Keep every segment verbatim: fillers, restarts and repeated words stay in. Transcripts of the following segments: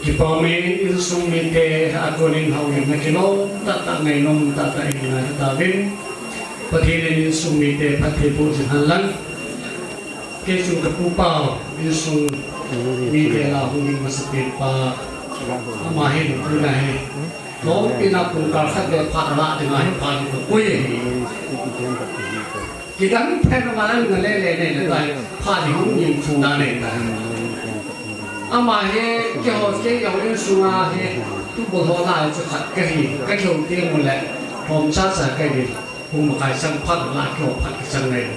Kipa umin, insung mite a konin houlimna kilom tahtah, ngainom tahtah in ngai tauvin. Pathen in insung mite phatthei boh jing hen lang. Kei chun ka pu pa insung mite lah a hung ding masapen pa, ama hin tuna hi lompi na pungkal khat le phat alah dinga hi phat hi ka pui ahi. Kidang phen ama lang na le le ne le tai, phat hi hung ding chung da ne tai. Ama hi keiho, keiho insunga hi tubul ho lah a chu khat kahi, ka kihou teng uleh hom chacha kahi. Kum makai sang phat lah a kihou phat kisang ngai.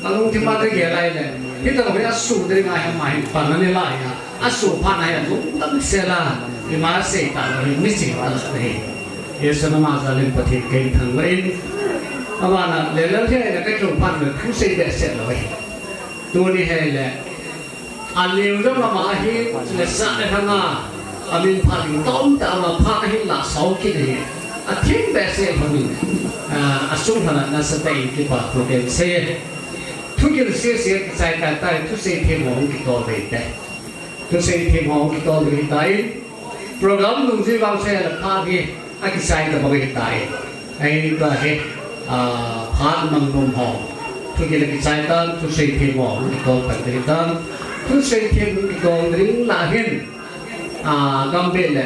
Ka lungthim a ka gel lai le, hitobang hi asuh ding ahi, ama hin pan anei lai a, asuh phat ahi, alungdam sel a, ima sei talou hi, mi sei talou hi. Hiche chu ama jal in Pathen kahin thangvah in, ama na le le hi le ka kihou phat le thu sei behseh lou hi. Tuni hi le, aliu jong ama hi, le sah le hang a, amin phat ding tamtah ama phat ahin lah sao kit ahi. Atheng behseh lhon in, ah, asung lhon a nasatah in kipa thu kahin sei. Thugil sese kichai tai tai, thusei them ho hung kitol ding te. Thusei them ho hung kitol ding ahitai. Program dungjui vang sei le phat hi akichai tabang ahitai. Ahi tua hi, ah, phat mang nom ho. Thugil akichai tan, thusei them ho hung kitol pan ding ahitan. Thusei them hung kitol ding lah hin, ah, gambih le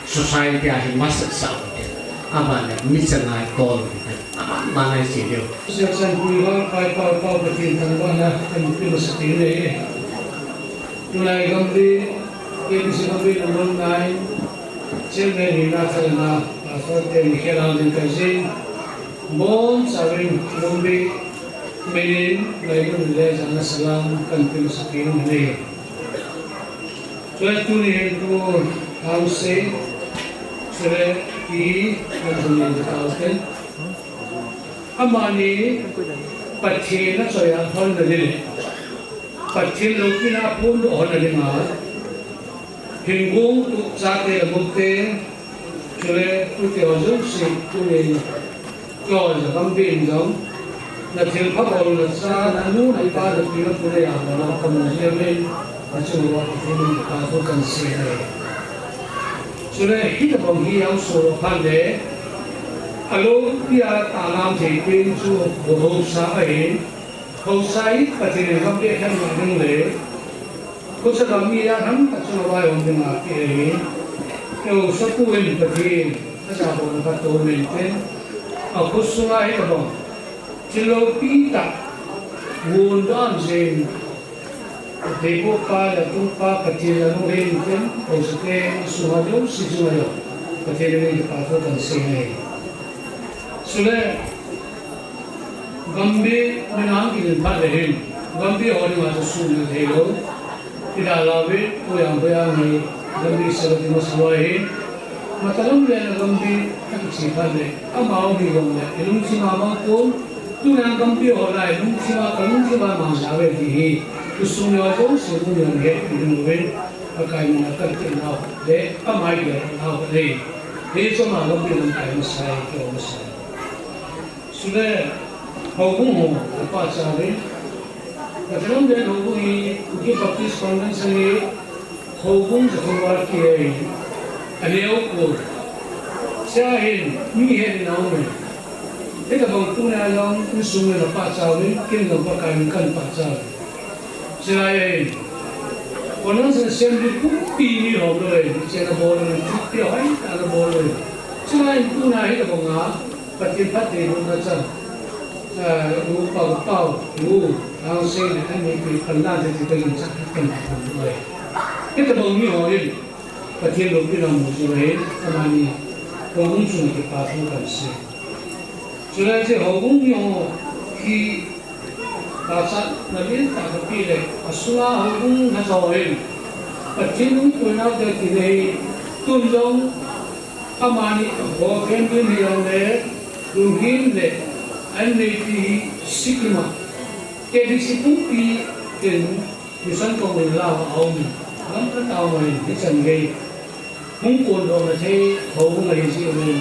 society a hi masat sa u te. Aban le mi chang a tol u te. Aban ban a i chi diu. Section pui hol pai pau pau Pathen thangvahna kan pe masa ding ahi. Tulai gambih, K B C gambih number nine, chairman hina thalna, pastor te ni khel hal ding kahin, bonchauvin gambih minin, ngailutna le jana salam kan pe masa ding ahi. Chule tuni hin tu Hangsei, chule Pi, kan tuni hin tao ten. Amani Pathen a choi a lhon na ding le, Pathen loupina phondoh lhon na dinga, Hingong tu chate le mute, chule tute ho jouse tuni, keiho jong gambih in jong, na thilpha bol na cha, na nu, na pa, na pi, na pu, na ya, na kamu jeh uvin, na chunga Pathen in ka thu kan sei e. Chule hitabang hi aum sot phat le, aloupia talam thei pen chu haosa ahin, haosa hi Pathen in gambih a lhon na ding le, Khosa gam mi a thangkhat chunga vaihom dinga apeh ahi. Haosapu in Pathen achaina phatthei boh in tin, akhosunga hitabang thil loupi tah, vun dan jeng, Pathen popa le tupa Pathen a lunglhai in tin, haosate sunga jouse chunga jong Pathen min in kipa thu kan sei e. Chule, gambih min a hung kit phat le hin, gambih ho dinga chu sumil thei lou. Ida Lavi, Pu Janghoiang hi, gambih sela ti masa lou ahin. Matalam le gambih akiche phat le, amaho hi jong le, ilungthim a mang pon, tuna gambih ho lai, lungthim a, kalungthim a mang jao ve ti hi, khosung le jouse mun jong hetpi ding uvin, Pakai min a kan ti nau le, ama gel nau le. Hiche ma gambih lamkai masa e, kio masa e. Chule, houbung ho, apachat uvin. Matalam le houbung hi, Kuki Baptist Convention hi, houbung jathum val kihi ahi, aneo ko. Chua hin, mi het in aum e. Hitabang tuna jong, insung in apachat uvin, ken jong Pakai min in kan pachat uve. Chulai hin, Convention Assembly pumpi mi hom lou e, chena bol lou e, ti hoitah a bol lou e. Chulai hin, tuna hitabang a, Pathen phattheibohna chan, eh, upa, upa, u, Hangsei le, ani pi, panla te, te, te, chan, kan, kan, kan, kan, hitabang mi ho hin, Pathen loupina mu jing uva hin, amani, houbung chunga kipa thu kan sei. Chulai chu houbung mi ho hi, pachatna lentah kapeh le, asunga houbung lhacha ho hin, Pathen lungpuina te ti nei, tun jong, amani, ho ken din hi jong le, lunghim le, an neipi hi, Sikkim a, K B C pumpi, tin, Mission Council in la a um, lam khat a um in, hichan gei hung kondoh na thei, houbung ahi jeh uvin,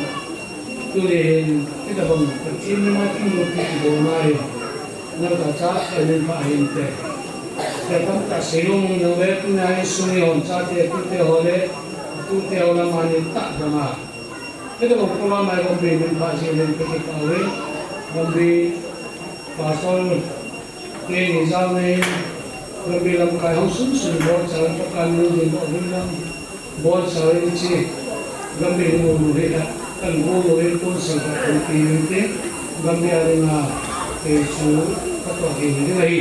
tuni hin, hitabang, Pathen min a kimupi kibol na hin, nangho cha, kahin pha ahin te. Te tamtah sei nom nung ve, tuna insung i hon chate, tute ho le, tute ho lam a ni tah dang a. Kei te bang program a i bang bei min pha ji len kei te ka ve, bang bei pastor, kei ni jang nei, bang bei lamkai hong sum sum bol chang, Pakai min ding bol ding lam. Bol chai chi, Gambih in mu mu hi ta, kan mu mu hi tun sang ka kan ti min ti, Gambih a ring a, kei chu ka to hi ni ding ahi.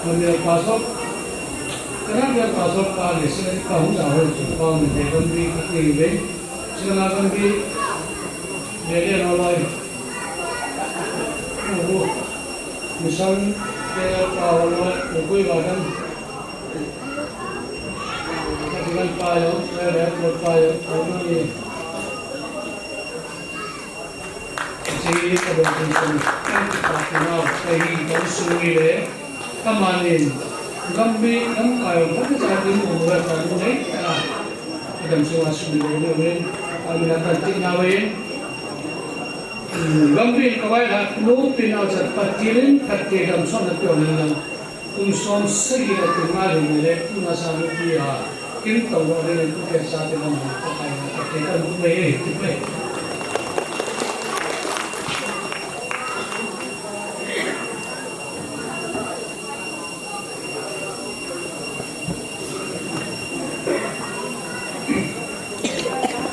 Gambih a pastor, ka na Gambih a pastor pa ni si ka hung da ho chu pa ni te Gambih ka ti ve. Si na Gambih, le le na lai. Mu mu, mission, ke pa ho lai, mu kui ba dan. Gambih in ka vai la, nu pin a chat Pathen in khat te dam sot na pio na lang. Kum som sagi le kum nga le ni le, kum nga sa le pi a, kin tong lo le, kum ke sa te lam, ka kai na, ka te kan kum e, kum e.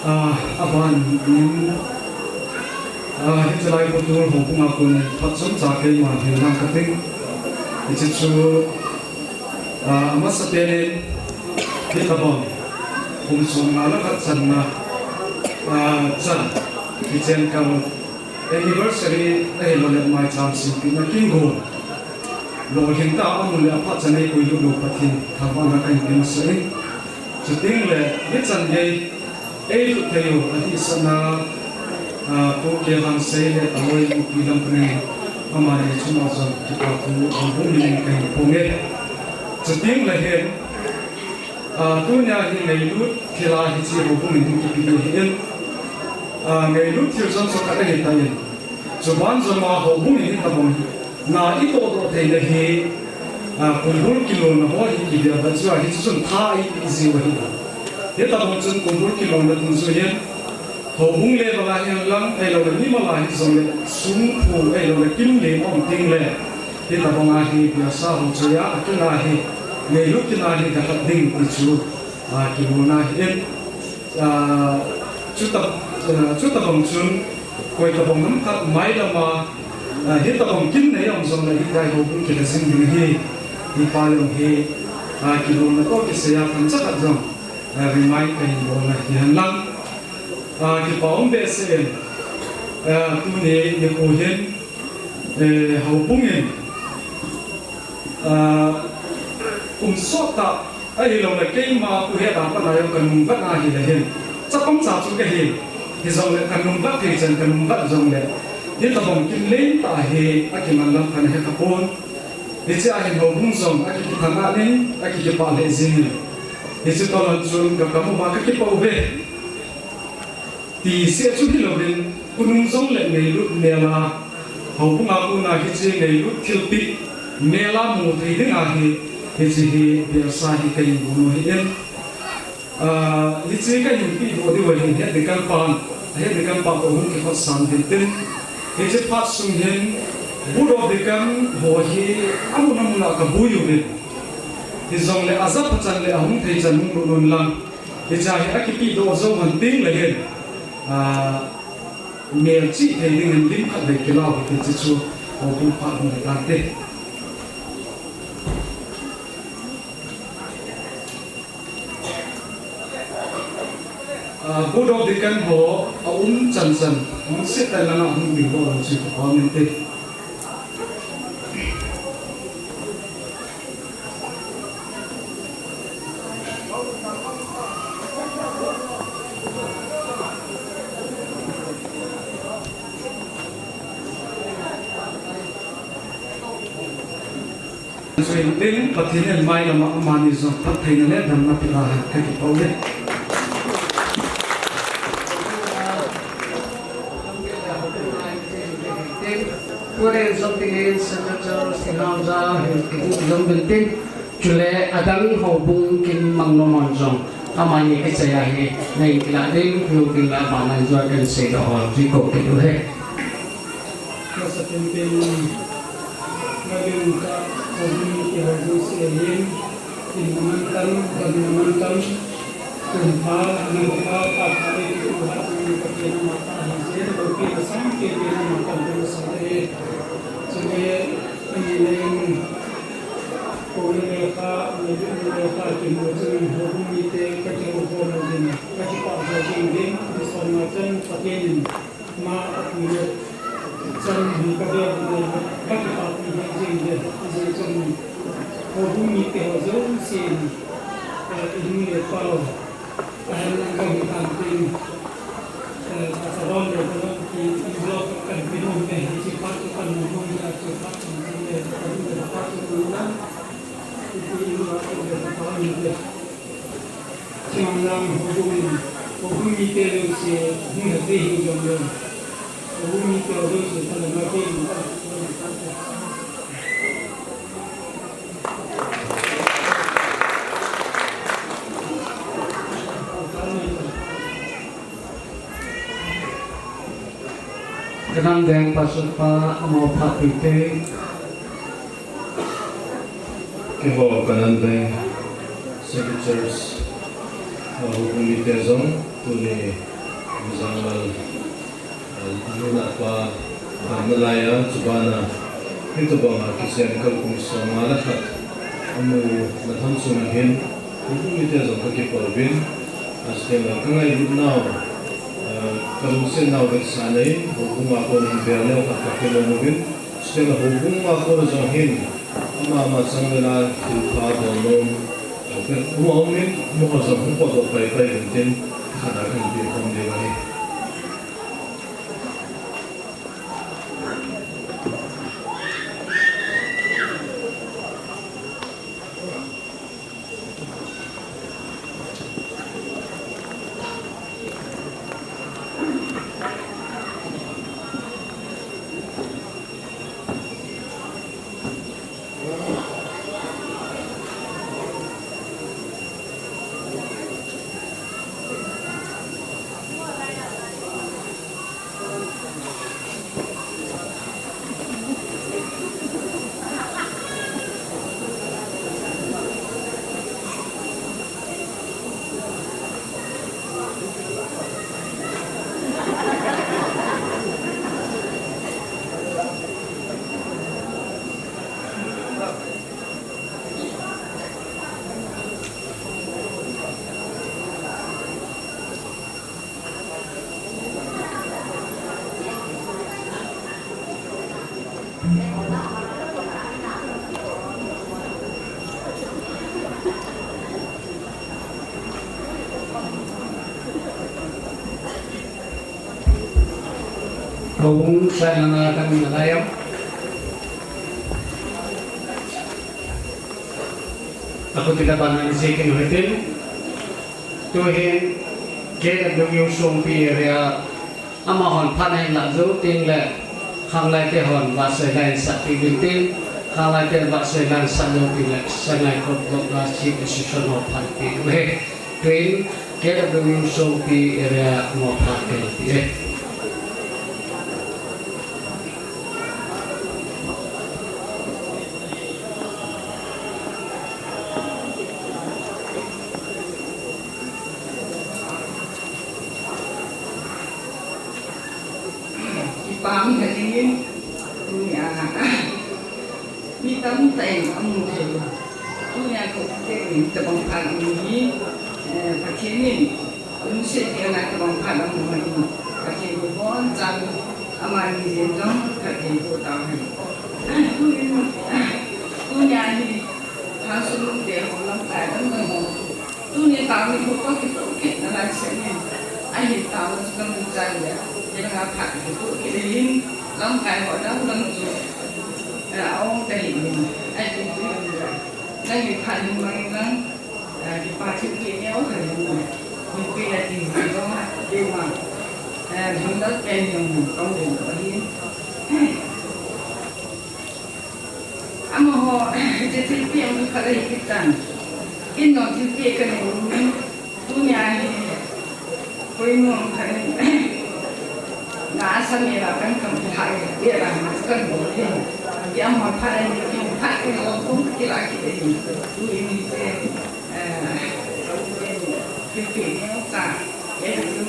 Ah, aban in, ah, hiche lai pu tu houbung a kon phat chomcha keima hin lang ka ting. Hiche chu, ah, amasa pen in, hitabang, kum som nga le khat channa, ah, chan, kichen kal, anniversary, ahilou le maicham sempina kin gon. Lolhing tah a amu le aphat chan ei puilut u Pathen thangvahna kahin pe masa in. Chuteng le, hichan gei, ei lut thei u, adihsahna, ah, Pu K. Hangsei le aloi Pu Pi Lamkanen, amani chunga jong, kipa thu, houbung min in kahin phong e. Chuteng le hin, ah, tunia hi ngailut thil a hiche houbung in kipe ding ahi in, ah, ngailut thil jong chu khat ahi tan. Chuban jong a houbung in hitabang na i tohdoh theina hi, ah, kumbul kilonna ho hi kidia ba chu a hiche chun tha i pe jiu ahi. Hitabang chun kumbul kilonna dungjuiyin, houbung level a hihen lang, ahilou le mimal a hijongle, sum phu, ahilou le kin leng um teng le, hitabang a hi biasa ho chu a, akina hi, ngailut kina hi gakhat ding ti chu, ah, kilona ahi in. Ah, chuta, ah, chutabang chun, koi tabang ham khat mailam a, ah, hitabang kin nei um jongle hitia houbung kila jing ding ahi, ti pa jong hi, ah, kilona toh kisai a themcha khat jong, ah, remind kahin bolna hihen lang. Ah, kipa um behseh in, ah, tuni nikho hin, eh, houbung in, ah, kum sot tah, ahilou le keima Pu Heda pat a jong ka nung vet a ahile hin, chapang cha chu kahi, hijongle ka nung vet thei chan ka nung vet jongle, hitabang kin lentah hi akiman lam kana he kha pon. Hiche a hin houbung jong akikithang a nin, akikipah lheh jing in. Hiche toh lhon chun ka kam uva kakipah uve. Ti seh chu hilouvin, khonung jongle ngailut mel a, houbung a kona hiche ngailut thilpeh mel a mu thei ding ahi, hiche hi biasa hi kahin gon u ahi in. Ah, hiche kahin pehdoh diu ahin, Head Deacon pan, Head Deacon pa toh hung kihotsan ding tin. Hiche phat sung hin, Board of Deacon ho hi amun amun a kabui uvin. Hijongle ajat phat chan le ahung thei chan hung lut un lang. Hiche hi akipehdoh jou hon teng le hin, ah, melchih thei ding in lim khat vei kilah u hite, hiche chu houbung phat hung le tante. Ah, Board of Deacon ho aum chan chan, hung sit tai lang a hung ding doh lou chu kipa um inte. Chuin tin, Pathen in mailam a amani jong phattheina le damna pe a, kakipah uve. Put in something in, Sinauja hin kipu jom uvin tin, chule adang houbung kin mang nom hon jong, amani kichai a hi, nei kilah ding, kiu kin la, bana jua kan sei doh hon, ji ko kiu he. Masa penpen, ngayon ka, houbung ni ki houbung si ahin, in naman tan, gan naman tan, Kum pha, nang pha, pha pha le, tu ha tu ni ka pe na ma ta hi je, lo pe na sang, pe pe na ma ta lo sa le. Chule, ani le, ko le le kha, le le le kha, ki mo chun, houbung mite, ka ki ho ho mo din, ka ki pa ho din din, ni sa ma chan, pa ke nin. Ma a pu le chan hi ka bel le ka kipa pi le jing le jing chun houbung mite ho jouse in, eh, inu le pao a hen lang ka hi tan tin, eh, ka sa ron le ka ron ki in block kan pi nom le hi chi pa chu kan nom nom le chu pa chu le ka ron le pa chu nom le ki inu a chu le pa ni le. Chimang lang houbung in, houbung mite jouse hung het ding hing jong le. Houbung mite jouse thanom a kei in ka, Kanam Deng Pastor pa, amo pha pi te. Keiho Kanam Deng Sacred Church, ah, houbung mite jong, tuni Mijanglal, ah, anu le apa damna lai a, chubana, hitobang a kichen kal kum som nga le khat amu na tham chunga hin, houbung mite jong ka kipah uvin, ah, chuteng le ka ngailut nau, ah, ka lungset nau vetsahna in, houbung a kon hin bel neo khat ka kilom uvin, chuteng le houbung a kon jong hin, ama ama chang le la thil pha bol nom, ah, ka um a um in, amaho jong hung potdoh pai pai uvin tin, khat a kan pe khom ding ahi. Houbung saina na kan na lai am. Aku tidak pandang si kin hitin. Tuhin K W U Songpi area amahon phat ahin lah jou teng le, khanglai te hon vahsoi lai sah pi uvin tin, khanglai te vahsoi lai sah jou teng le, Sangai Khot Gop la Chief Association ho phat pi uve. Tuin K W U Songpi area mo phat pi uve. Kipah um khat dingin, tunia, mi tamtah in amu thei u. Tunia ka u te in tabang phat amu hi, eh, Pathen in alungset tah a tabang phat amu ahi. Pathen in abonchan amani jeng jong phatthei boh tauhen. Tuin, tunia hi, Khangsunung te ho lamkai dang dang ho. Tuni tao ni ho ka kitoh kit nalai seh in. Ahi tao chu ka mun chai le. Kei nga phat kitoh kit le hin. Lamkai ho dang dang chu. Eh, aum ta hi hin. Ai tu tu hin. Nang hi phat hin mang in lang. Eh, kipa thil kit neo kha hin. Min pi la ti hin dong ha. Kei ma. Eh, hin dal pen hin. Kong hin dong hin. Eh. Hiche thilpeh um khat ahi kitan. Kin jong thilpeh kanei in, tunia hi poimo khat in, na asa mela kan kam thei, tela na kan bol in. Ki ama phat in, ki phat in, kum kila kit in. Tuin hiche, eh, thilpeh neo cha. Hichu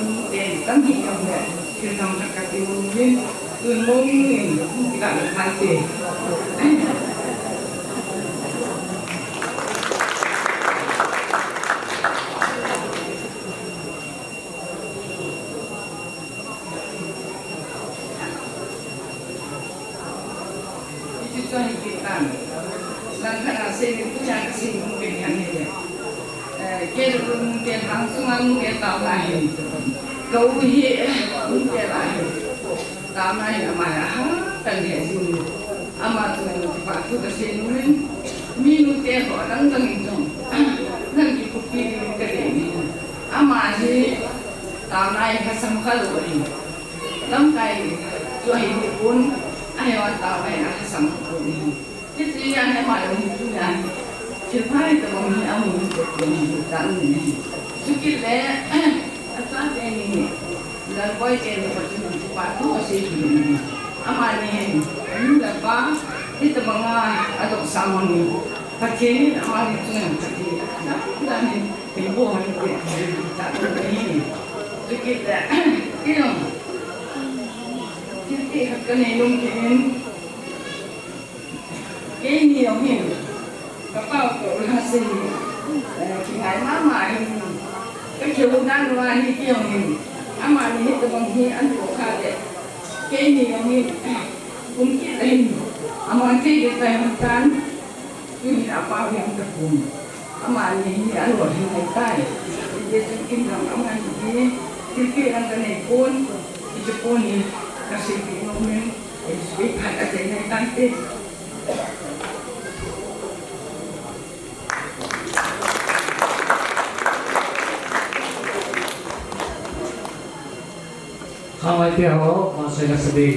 chu ahi kitan. Langkhat a seiyin tunia kasei nom pen khat ahile, eh, kei Lunggel hang sunga Lunggel taona ahin. Ka u hi, eh, Lunggel ahin. Taona ahin, ama hi ahat tah in he jing. Ama chunga kipa thu kasei nom in. Minu te ho adang dang in jong, nang kikhupi ding kadei in. Ama hi taona hi lhasam khalou ahi. Lamkai chu ahi pon, ahivang taona hi alhasam pon ahi. Hiche a hi ama jong hi tunia hi thilpha hitobang hi amu hih pon ahi, taona hi. Chukit le, achate ni hi, Lalboi teni Pathen in kipa thu asei kit in ahi. Amani hin, nu le pa, hitobanga adoh sa mong hi, Pathen in amani chunga Pathen in, dan dan in, eiboh hon te, taona hi. Chukit le, kei jong, thilpeh khat kanei nom kit in, keini jong hin, kapa u Pu Lasei, eh, kingai mama hin, kakihou dan uva hi kei jong hin, amani hitobang hi ahin tohkhah le, keini jong hin, kum kit le hin, amang thei ding kahi tan, tuhin apa u hi ahung tapon. Amani hi alolhin ahitai. Hijeh chun kin jong amani hi thilpeh lang kanei pon, hiche pon hi kaseipeh nom in, eh, phat asei nai tante. Khanglaite ho, vangset kasei.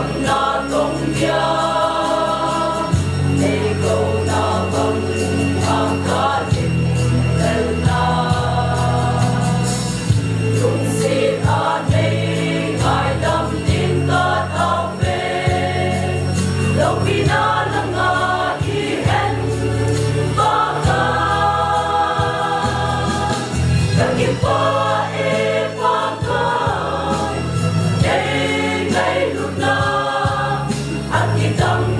Thank you, thank you, thank you.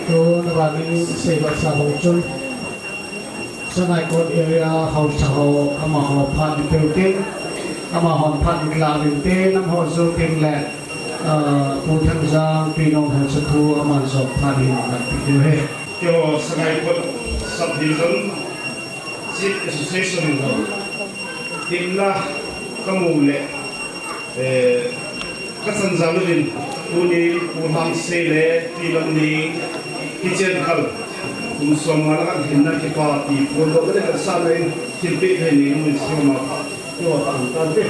Tun vang in seidoh sa bang chun, Sangaikot area haosa ho amaho phat in peu tin, amaho phat in la vin tin, amaho jou tin le, ah, Pu Thangjang, Pi Nonghangsaphu, aman jong phat in la pi diu ahi. Keiho Sangaikot Sub Division Chief Association ho, hinna kamu le, eh, Ka chan jal uvin, tuni Pu Lhangsei le Pi Lamneng kichen khel, kum som nga le khat hinna kipa pi phondoh le ka sa le thilpeh thei nei nung in sema pha, tua tang tante.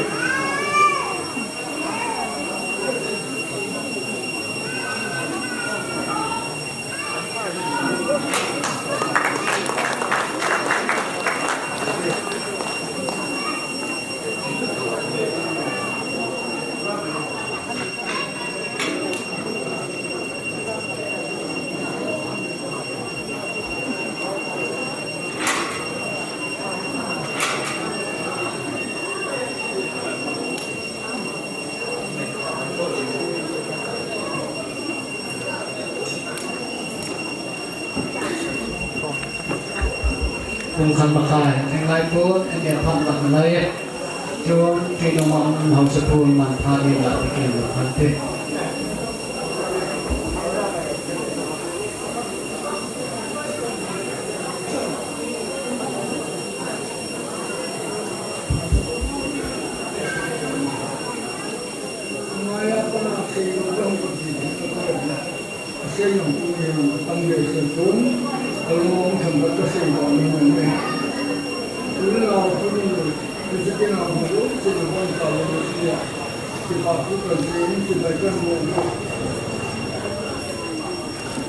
Kum khat makhai, thenglai pon, en en phat mat nalai. Chun, tui nung ma um hausa pon man phat in la, tikin lo phat te.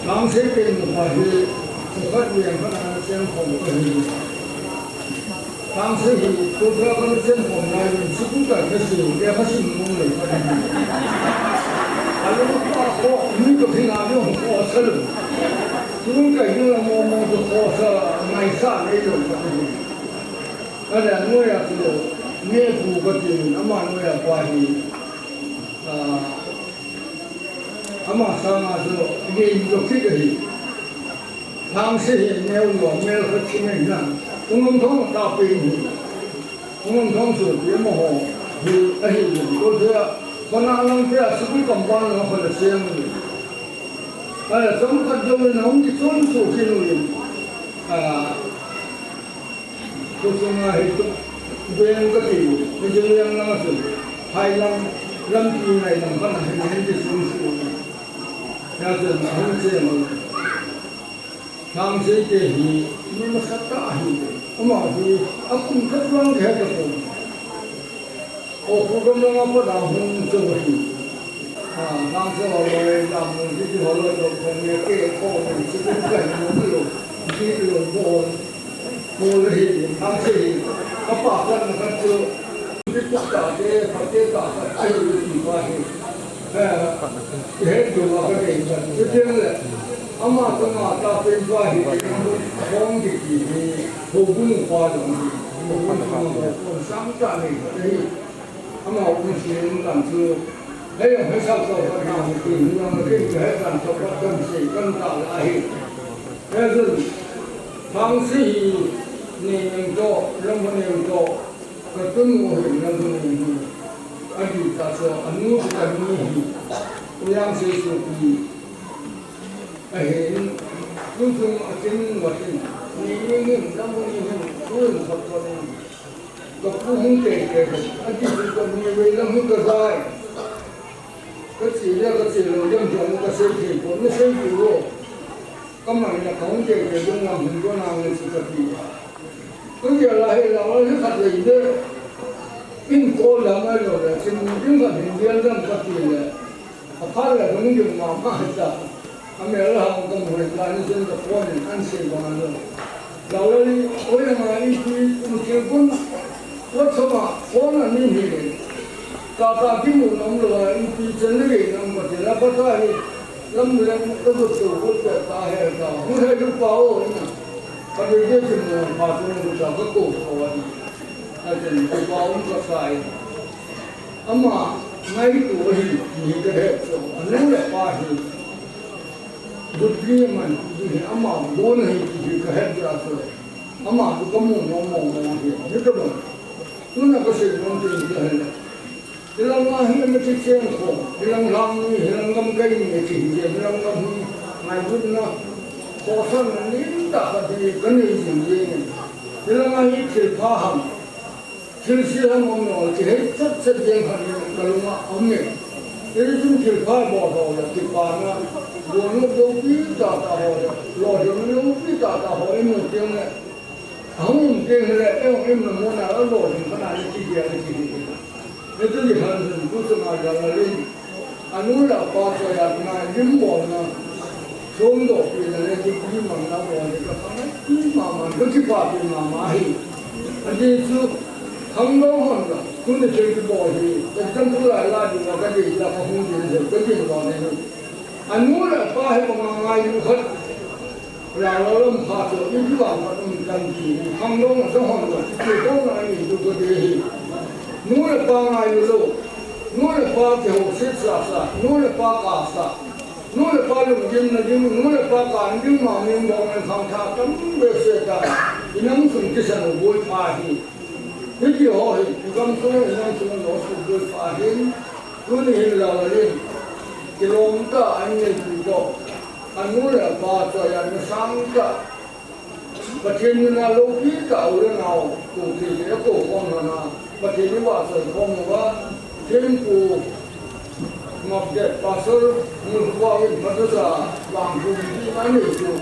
Lhangsei pen nupa hi, khat lian khat a cheng khom ka hi. Lhangsei hi, tu tra ka chen khom lai in, school kai ka si, ya ka si mong le ka hi. Alu pa ko, mi ko hi na yo ko sa lu. School kai yo mo mo ko sa, mai sa le lo ka hi. Ka le no ya ko, me ku ka ti, ama no ya pa hi. Ah, Ama sanga chu gei mi lo kit ahi. Lhangsei hi neo lo, mel khat chi mai na. Ungam thong ta pe hi. Ungam thong chu pi mo ho. Hi ahi lo. Ko dia, ko na lang te a su ku kam ban lo ko le siam ni. Ala chom khat jo ni hong ki chom su ki nu ni. Ah, Kusung a hi tu, veng ka ti, mi jing yang lang a chun, hai lam, lampi ngai lam khat a hin, hin ti sung sung. Ya chun, a hung che mo. Lhangsei te hi, mi masa tah hi, ama hi, a kum khat vang he ta ko. O, khu gam langa pat a hung chu ahi. A, Lhangsei holoi, Lamnung kiti holoi, lo khong ne ke, ko ne, chi kum kai mo lo, chi lo bol. Bol ahi, Lhangsei hi. A pa kan na kan chu. Ti ta ta te, pa te ta ta, ahi ti pa hi. Eh, he tu ma ka ke ta. Chu teng le. Ama ta ma ta pen pa hi. Khong di ti hi. Ho bu nu pa lo ni. Ho bu nu pa lo. Ko sang ta ni. Ahi. Ama um sung kan chu, hei, hei sa sa ka na ni ti, ni ang ke, hei kan sa ka kan se, kan ta la hi. Hei chun, Lhangsei hi, ni ning to, lam ni ning to, Ka tunu hi na tunu hi. Adih tah chu anu chu kanu hi. Uyang Seisopi. Ahin, tuchung a kin, ni ni hin, lam ni hin, tuin khat khat in. Ka pu hung tei tei, adih chu ka ni vei lam hi ka zai. Ka chi le, ka chi lo, lam jong ka sei thei pon, na sei thei lo. Ka mai na ka hung tei tei, dung lam hin ko na ngai chu ka ti. Ka ti la hi la, la hi khat vei de. In ko la mai lo le, chin ding ka hin dia dam ka ti le. Aphat le lungding mama hita. Amel hang kamu le tani jin ka phone in an sei bang ano. Laulali, oi ama ipi kum thil bun. Wat sama phone ani hi le. Tata kimu nom lo a ipi chen le nam ka te la pa ta hi. Lam le ka du tu ko te ta he ta. Hu he lu pa o na. Ka de de kimu pa tu ne ta ka ko ko ani. Ka chen ko pa um ka sai. Ama ngaito ahi, ti hi ka het chu. Anu le apa hi, butli man, ti hi ama bon ahi, ti hi ka het jeh a chu. Ama chu ka mu mong mong mong hi, hi ka bang. Tuna ka sei nom tin ka het le. Hilang a hi ama chi cheng kho, hilang lang ni, hilang gam kai ni, ti hi, hilang gam hi, ngailutna, khohsakna, nin tah ka ti, ka nei jing jing. Hilang a hi thil pha ham. Thil sia mong mong, kihei chet chet jeng khat in ka lung a um e. Kei chun thil pha bol ho le, kipana, bol nop loupi tah tah ho le, lolhing loupi tah tah ho i mu teng le, ahung um teng le, ei hung imna mun a, alolhing khat a le, kigel le, kihei. Hichu hi han chun, tu chunga jal a len. Anu le apa choi-atna, lim bolna, songdohpina le degree manna bol hi ka khangai mama, ka kipapi mama ahi. Ajeh chu, khangdong hon la, tuni thil kibol hi, example lai lai ding la ka dei la ka hung ding le, ka ding bol hi. Anu le apa hi banga ngailu khat. Lalo lam pha chu, ipi vang khat um kan ti hi, khangdong a chang hon lo, ti kong na ni du ko de hi. Nu le pa ngailu lou, nu le pa kihouset sa sa, nu le pa kasa, nu le pa lunggimna ding, nu le pa kan ding ma ming bong le khangthah tam behseh ta, inam sung kisan u boi pha hi. Hiti ho hi, igamsung, inam sung lo su boi pha hi. Tuni hin Lal in, kilom tah a inneipi toh, anu le apa choi-atna sang tah, Pathen mina loupi tah u le nao, kou thei le kou khom lhon a, Pathen i vahchoi khom lhon a, thempu, Ngapdet Pastor, Ngulkhuva in phatah a, vangphu ti na nei chu,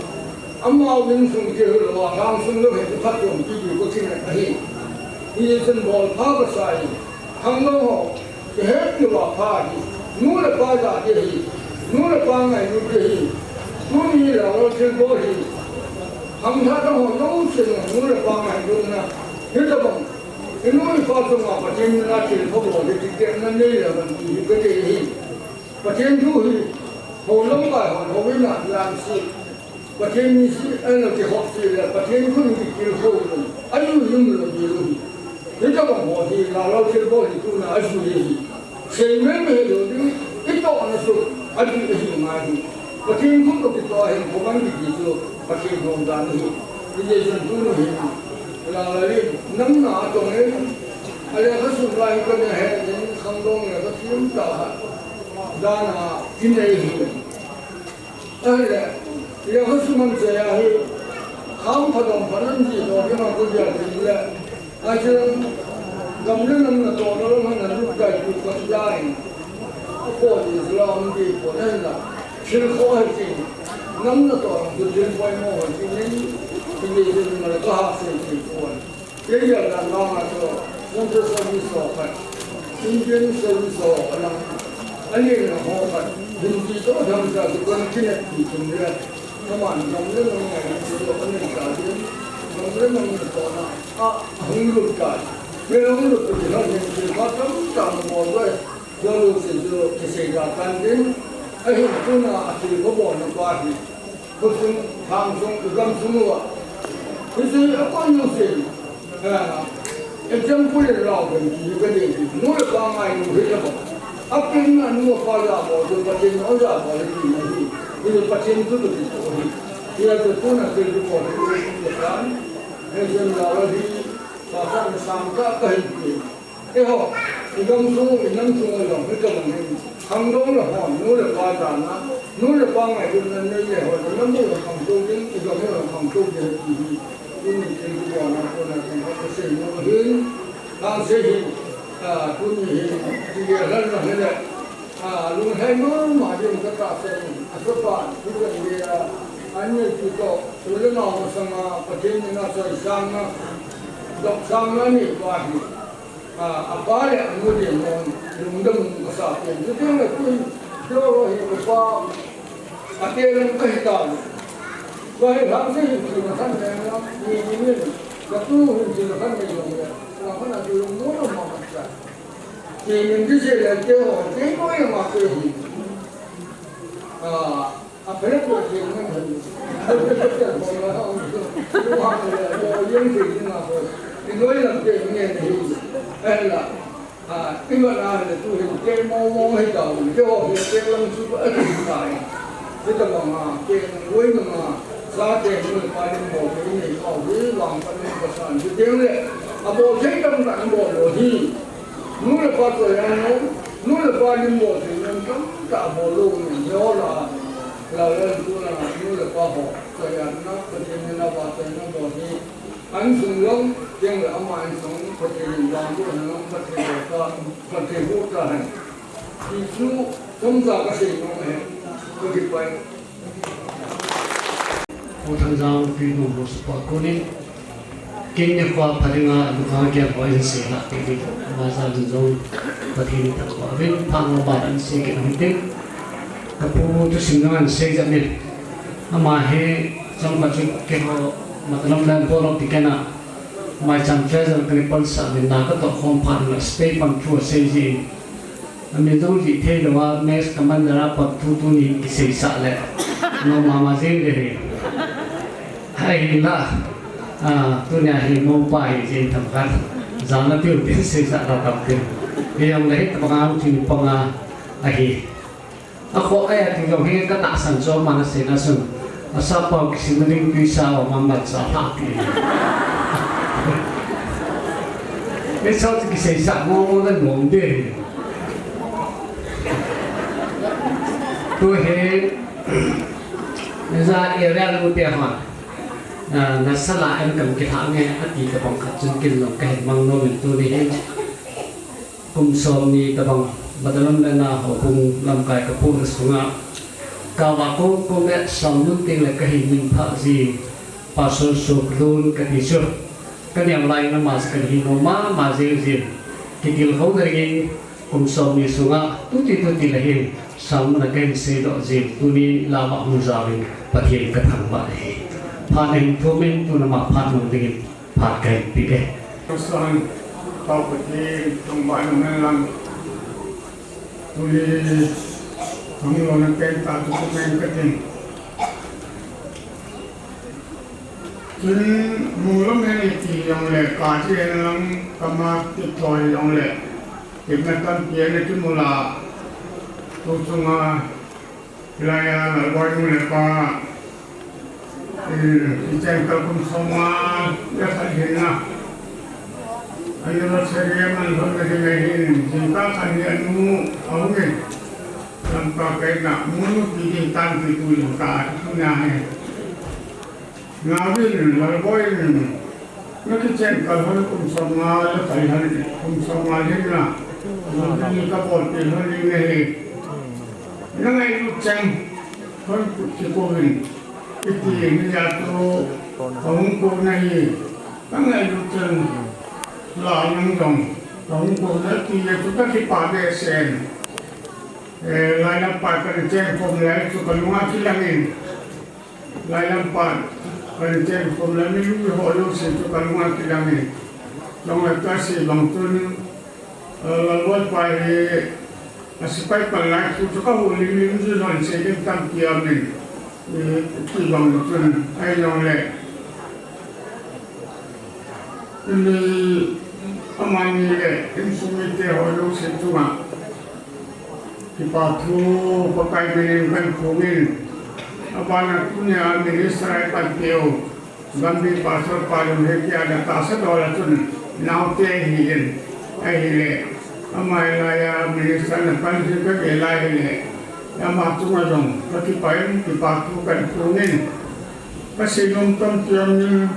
amau insung kihil lou a, lhangsung lou hi phatchompi ding kou chin ahi. Hichun bol pha kasa in, khangdong ho, kihet kiva pha hi, nu le pa ja te hi, nu le pa ngailut te hi, tuni Lal thilbol hi, khangthah ho jouse nu le pa ngailutna, hitobang, i nu i pa chunga Pathen mina thilpha bol hi, kitepna nei le ban ti hi kati hi. Pathen thu hi, hou lamkai hon, hou in a, lamse. Pathen misi, ahin kihopse le, Pathen khut in kitilkhou lou, ayu yum lou ding lou hi. Hitobang ho hi, Lal thilbol hi tuna ajui hi. Sei mei mei lou ding, i tohna chu, ajui ahi ngai hi. Pathen khut toh kitoh ahin, koman kiti chu, Pathen nom dan hi. Hijeh chun tuni hin, Lal in, nang na atong in, alekha sum lai hi kana he, in khangdong lekha thiem tah, dan a, kinei hi. Ahile, lekha sum aman chai ahi, kham pha dom pha nan ji lo, kei ma ko dia tin le. Ahin, gam le nam natohna lam han lut kai tu ka lai. Apo ni la um di po nan la. Thil kho hai ti. Nam natoh tu thil poimo hai ti nin. Ti ni tin ma la ka ha se ti po. Kei a dan vang a chu, Central Service ho khat, Indian Service ho khat, ani na ho khat, Hindi toh dam ta chu kon kinet ti chun le, kaman dam le nang ngai ti chu ani ta din, dam le nang na toh na, a, hung lut ta. Me hung lut ti na Hindi pa tam tam mo le, Jong u chu kisei da tan din, ahin tuna a thilpha bolna pa hi, khosung, lhangsung, igamsung uva. Hiche a kon u sin, eh, example in lau ben ti ka dei ti, nu le pa ngailu hi tabang. Apeng a nu a pa ja bol chu Pathen in ja bol ti na hi, hiche Pathen thu ti chu hi. Hia chu tuna thilpha bol hi, hi tan, hi jen la hi, Satan Tangka kahi pi. Eiho, igam sung, inam sung along, hitobang hin. Khangdong le hon, nu le pa dana, nu le pa ngailutna nei le hon, namu le khangtou ding, igam le khangtou ding, ti hi. Tuni thil kibona kona thil kasei nom ahin, kasei hi, ah, tuni hi, tige lhan na hile, ah, lunglhai mama ding katahsan, asopa, thu kan gei a, an neipi toh, u le nao masanga, Pathen mina choisangna, dopsangna neipa hi, ah, apa le anu dinmun, lungdam kasa pen, chuteng le tun, dolo hi kapa, ate lang kahi tauve. Tua hi lhangse hin thina khat nei lang, ni ni ni, katu hin thina khat nei long le, na khat a tu long mo na ma ma cha. Ti min ti se le te ho, te mo ya ma te hi. A, a phe ko te mo na hi. Te te te te mo na ha, mo ha le, mo yen te ni na ko. Ti mo ya te ni ni hi. Ai la. A, iman a le tu hin kei mo mo hi ta, kei ho hi kei lang chu a ti ta. Hitobang a, kei lang wei manga, sa kei nu le pa lim bol kei nei kau hi vang pa nei pa san. Ti teng le, abol thei tam tam bol lo hi. Nu le pa choi a no, nu le pa lim bol thei nem tam ta bol lo ni, yo la, la le tu la, nu le pa ho, choi a na, pa thei ni la ba choi na bol hi. An sung jong, keng le ama an sung, Pathen in vangboh hen lang, Pathen boh ta, Pathen boh ta hen. Ti chu, chomcha kasei nom ahi, kakipah e. Pu Thangjang, Pi Nungbu support konin, keng nikho pha dinga, lukha gel ho in sei lah, ti di, ama jal in jong, Pathen in thangvah uvin, phat lama an sei kit u hitin. Kapu thusim nang an sei jat in. Ama hi, chomkhat chu keiho, Matalam Land Board of Deacon a, Maicham Treasurer kana pansah uvin na katoh khom phat in a state pan thu asei jin. Amin jong jih thei lou a, Mass Commander a pan thu tuni kiseisah le. Nom mama jing ding ahi. Ahinla, a, tunia hi mopa hi jin themkhat. Jana tiu tin seisah ta tam tin. Hijongle hitobang a hung thim panga ahi. Akhoh e, ati jong hi katahsan chu aman aseina chun. Asapau kisimna ding tuisa a aman malcha lhah ti. Hiche chu kiseisah mo mo le nom ding. Tu hi, ja area lu te hon. Ah, nasala en kam kilhah nge ati tabang khat chun kin jong kahin mang nom in tuni hin. Kum somni tabang, Matalam Land a houbung lamkai kapohna sunga, kava kong kong le Samlun teng le kahin minphah ji, Pastor Soklun kati chu, kaneo lai in ama chu kahin hi nom mama jing jin, kitilkhouna dingin kum somni sunga, tuti tuti le hin, Samlun a kahin seidoh jin, tuni lama hung jaovin, Pathen kathangvah e. Phat nahin thumin, tun ama phat mang dingin, phat kahin pe e. San, Pau Pathen, thangvah in umhen lang. Tuni, thangvah in umhen ta tu kumen katin. Tun, munglam hen iti jongle, kaji hen lang, kama kithoi jongle. Kipna tampi ana kimu la. Tu chunga, Hilai a, Lalboi nu le pa, eh, kichen kal kum somnga le khat hinna. Anniversary aman lhonna ding ahin, jingkah khat hi anu ahung in. Lamka kaina, munu ti ding tan ti tu jingkah, tu na hi. Nauvin, Lalboi in, na kichen kal lhon kum somnga le khat lhon, kum somnga lhon na. Nauvin ka bol pi lhon ding ahi. Na ngailut cheng, lhon kut kikou vin. Iti, ni ja tu, ka hung kou na hi. Ka ngailut cheng, la nang jong, ka hung kou na ti le tu ka kipah behseh in. Eh, lai lam pa ka na chen khom lai chu ka lunga kilang in. Lai lam pan, kan chen khom le mi lui ho jouse chu ka lunga kilang e. Jong le ka sei bang chun, eh, Lalboi pa hi, a sepai pan lai thu chu ka hol lim lim jin hon sei ding tampi aum in, eh, ti bang chun, ahi jong le. Tuni amani le insung mite ho jouse chunga kipa thu Pakai minin kahin phong in, abana tunia minister a ipan peh u Gambih Pastor pa jong hitia na tahsa dola chun Naote hi in, ahile, ama lai a minister na pan jing kagel lai hile, ama chunga jong kakipah in, kipa thu kahin phong in. Kasei nom tampi um in,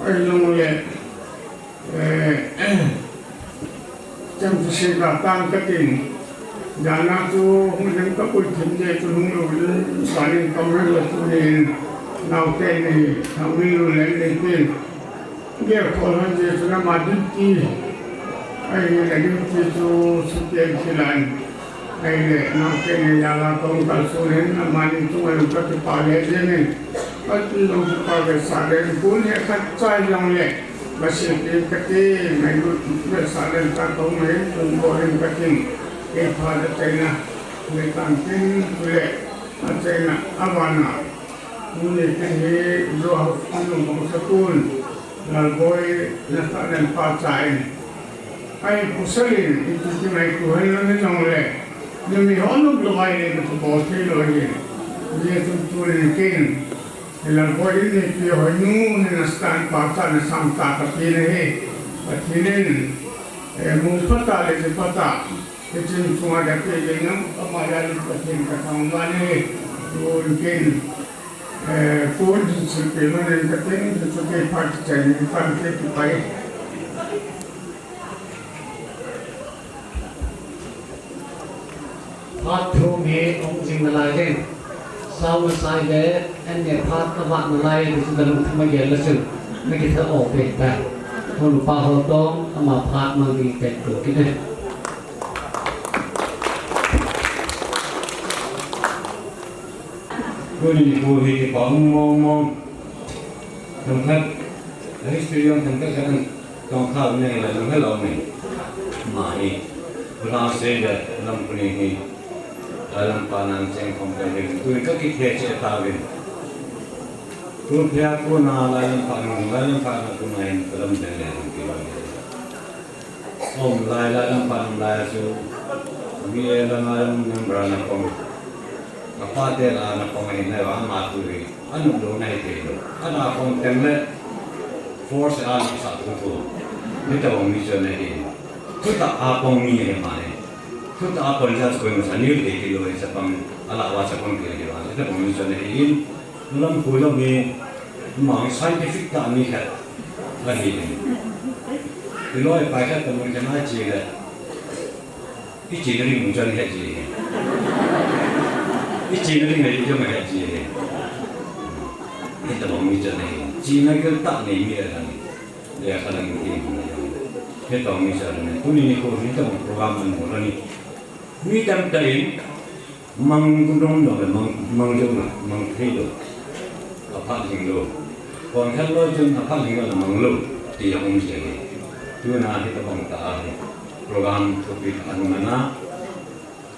ahijongle, eh, chang chu sei kha tang katin, jana chu hung ding kapui thim jeh chun hung lou in, sanin kaum hen la chu nin, naote ni, thangmin lou len ni tin. Gel khol hon jeh chun ama duty, ahile duty chu sukhen kilan. Ahile naote ni jal a kahung kalson in, amani chunga jong kakipah le jeng in. Kalpi jong kipa vetsah le, tuni khat chai jongle, kasei kit kate, ngailut vetsah le ta kahung in, tun bol in katin. Kei phat achaina, le tan tin, chule, achaina, abana. Tuni kei hi, jo, anung bang sakun. Lalboi, nasatah in pachat in. Ahi pasal in, iti ti ngaito hen lang in jongle, numei ho nop lou ahile, nakibol thei lou ahi. Hijeh chun tunin ken, Lalboi in neipe hoi nu, nasatah in pachat, nasam tah kape nahi. Pathen in, eh, mu phatah le ji phatah, hiche chunga kape ding nam, ama jal in Pathen kathangvah in ahi. Tun ken, Eh, kon thil silpeh man in katin, thil chu kei phat kichai ni, phat kei kipai. Phat thum hi um jing nalai ding. Sao nasai le, an ne phat kavah nalai, ti chu nalungthim a gel le chun, nakitha o pen ta. Hon upa ho tong, ama phat mang ding pen tu kit e. Tuni nikho hi kipa um mong mong. Themkhat, a history jong themkhat khat in tong kha um nahile, themkhat lou me. Ama hi, Pu Lhangsei le Lamkhuneng hi, Lailampa na cheng khom kei uvin. Tuni kakithe cheh tauvin. Tun phei a kona Lailampa nung, Lailampa na kona hin kalam den le hung kilo. Aum lai, Lailampa nung lai a chu, mi e langa member ana pang. Apa te la ana pang ahi nai va, ama tu hi, anop lou nahi thei lou. Ana pang teng le, force a ana sah thu thu. Hitobang mi chu ana hi. Thutah a pang mi ahi ama hi. Thutah a pang jeh a chu koima cha nil thei kit lou ahi, chapang, alah uva chapang kit lou ahi, hitobang mi chu ana hi in. Lamkhuneng hi, ama hi scientific tah mi khat ahi. Iloi pai khat kamu khat a che le, iche nading jong ahe ji. Iche nading le jong ahe ji. Hitobang mi jong ahi. Chena gel tah nei mi ahi. Lekha lang ti mi ahi. Hitobang mi jong ahi. Tuni nikho hi hitobang program ana mu lou ni. Mi tamtah in, Mang kum dong dong le mang, mang jong le, mang thei lou. Aphat jing lou. Kon khat loi chun aphat jing lou le mang lou. Ti jong um jing e. Tuna hitobang tah a hi. Program thupi tah ana man a.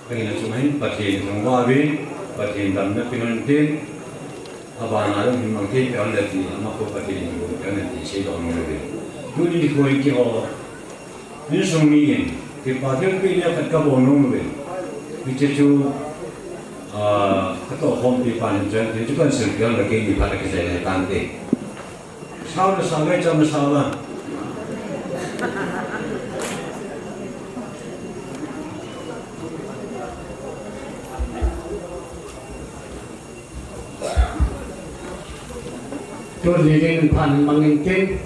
Kahina chunga hin Pathen thangvah uvin, Pathen damna pe hen tin. Abana jong hin mang thei peh hen lang ti, ama ko Pathen in go peh hen lang ti, seidoh nom uvin. Tuni nikho hi keiho Insung mi in, kipa thilpeh neo khat kabol nom uve. Hiche chu, ah, katoh khompi pan in chuin, hichu kahin silpeh le keini phat a kichai le tante. Sao le sao le, cham le sao le. Tuni dingin phat mang in tin,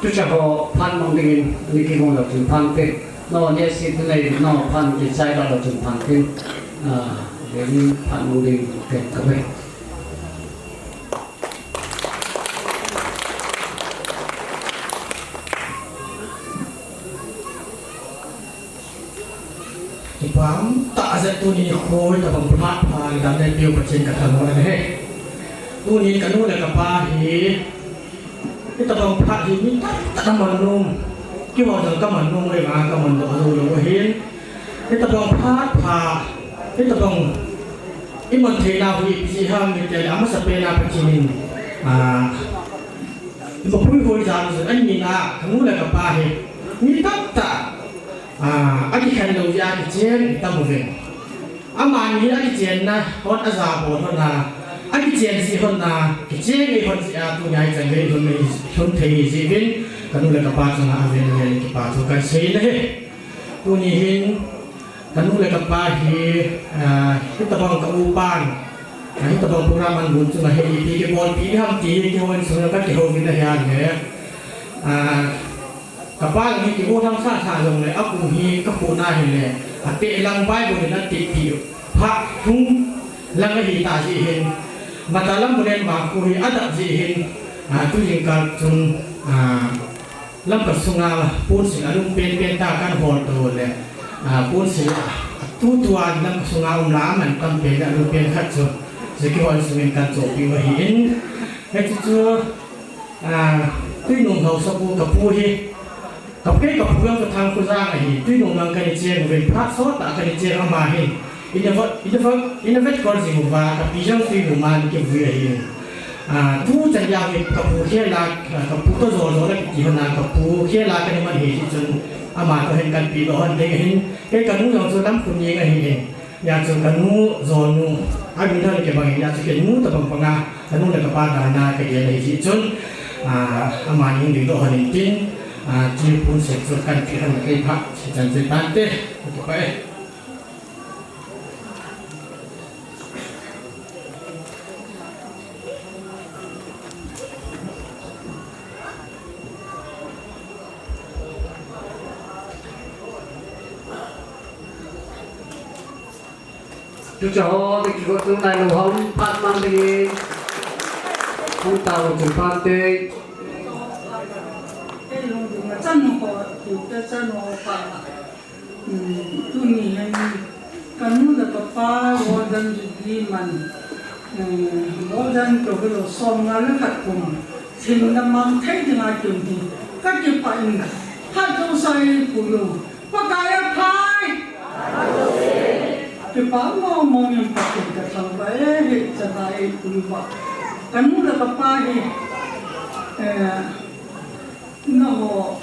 tucha ho phat mang dingin, ni kihong lou chun phat tin. No, ni si tu nei, no, phat kichai lou chun phat tin. Ah, dingin phat mang ding tin kave. Kipa um tah jeh tuni nikho hitobang phat pha, damna peu Pathen kathangvah in ahi. Tuni kanu le kapa hi, hitobang phat hi mi tamtah in aman nom. Keiho jong kaman nom, ahivang kaman doh jou lou ahin. Hitobang phat pha, hitobang iman theina hi ipi jeh ham itile amasapen a Pathen in, ah, imapuihoi jal u jong ahin, kanu le kapa hi mi tamtah Ah, akikhen lou jeh a kichen itam uvin. Amani akichenna hon ajabol hon a, akichen jeh hon a, kichen gei hon jeh a tunia hichan gei hon nei, hon thei hi jeh uvin. Kanu le kapa chunga avel vel in kipa thu kahin sei ahi. Tuni hin kanu le kapa hi, ah, hitabang ka upan, ah, hitabang program ahin gon chunga hi ipi kibolpi ham ti hi kihou in sunga kakihou uvin ahi le. Ah, kapa hi kigo thang sasa jongle akum hi kakhuh na hile, ateh lang Bible in atehpi phat thum lang ahitah jeh hin, Mata lam bulen ma khu hi adap jeh hin, ah, tujingkah chun, ah, Lamka sunga ponsil alum penpen tah kahin hol to le, ah, ponsil a, atutua Lamka sunga um la aman tam pen le alum pen khat chu, hiche kihon sungin kahin chohpeh u ahin, hiche chu, ah, Twinung haosapu kapu hi, ka, kei kapu jong chu Thangkhojang ahi, Twinung lang kana cheng uvin, phat sot tah kana cheng ama hin. Ina vet, ina vet, ina vet kol jing uva, kapi jong Twinung a ana kivui ahi. Ah, tuchan geiya hi kapu khel a, ah, kapu toh jol jol a kiti hon a, kapu khel a kana man ahi jeh chun, ama toh hin kahin pehdoh hon ding ahin, kei kanu jong chu Lamkhuneng ahin. Hijeh chun kanu jonu, amin hon kibang in, hijeh chun kei nu tabang banga, kanu le kapa dan a kagel ahi jeh chun, ah, amani hung dingdoh hon intin, ah, hiche ponsil chu kahin peh hon kei phat, hichan chu tante, kipah e. Tucha ho, ti kigo tu nai lo hom, phat mang ding. Hung tao chu phat te. Ei, hung ding ma chan ho, tu te chan ho pa. Hmm, tuni hin, kanu le kapa, Golden Jubilee man, eh, Golden Jubilee som nga le khat kum, thim le mang thei dinga kin hi, kakipah in, phat jousai pu lo, Pakai aphai. Kipah mong mong in Pathen kathangvah e, hichan a eipuiva. Kanu le kapa hi, eh, nangho,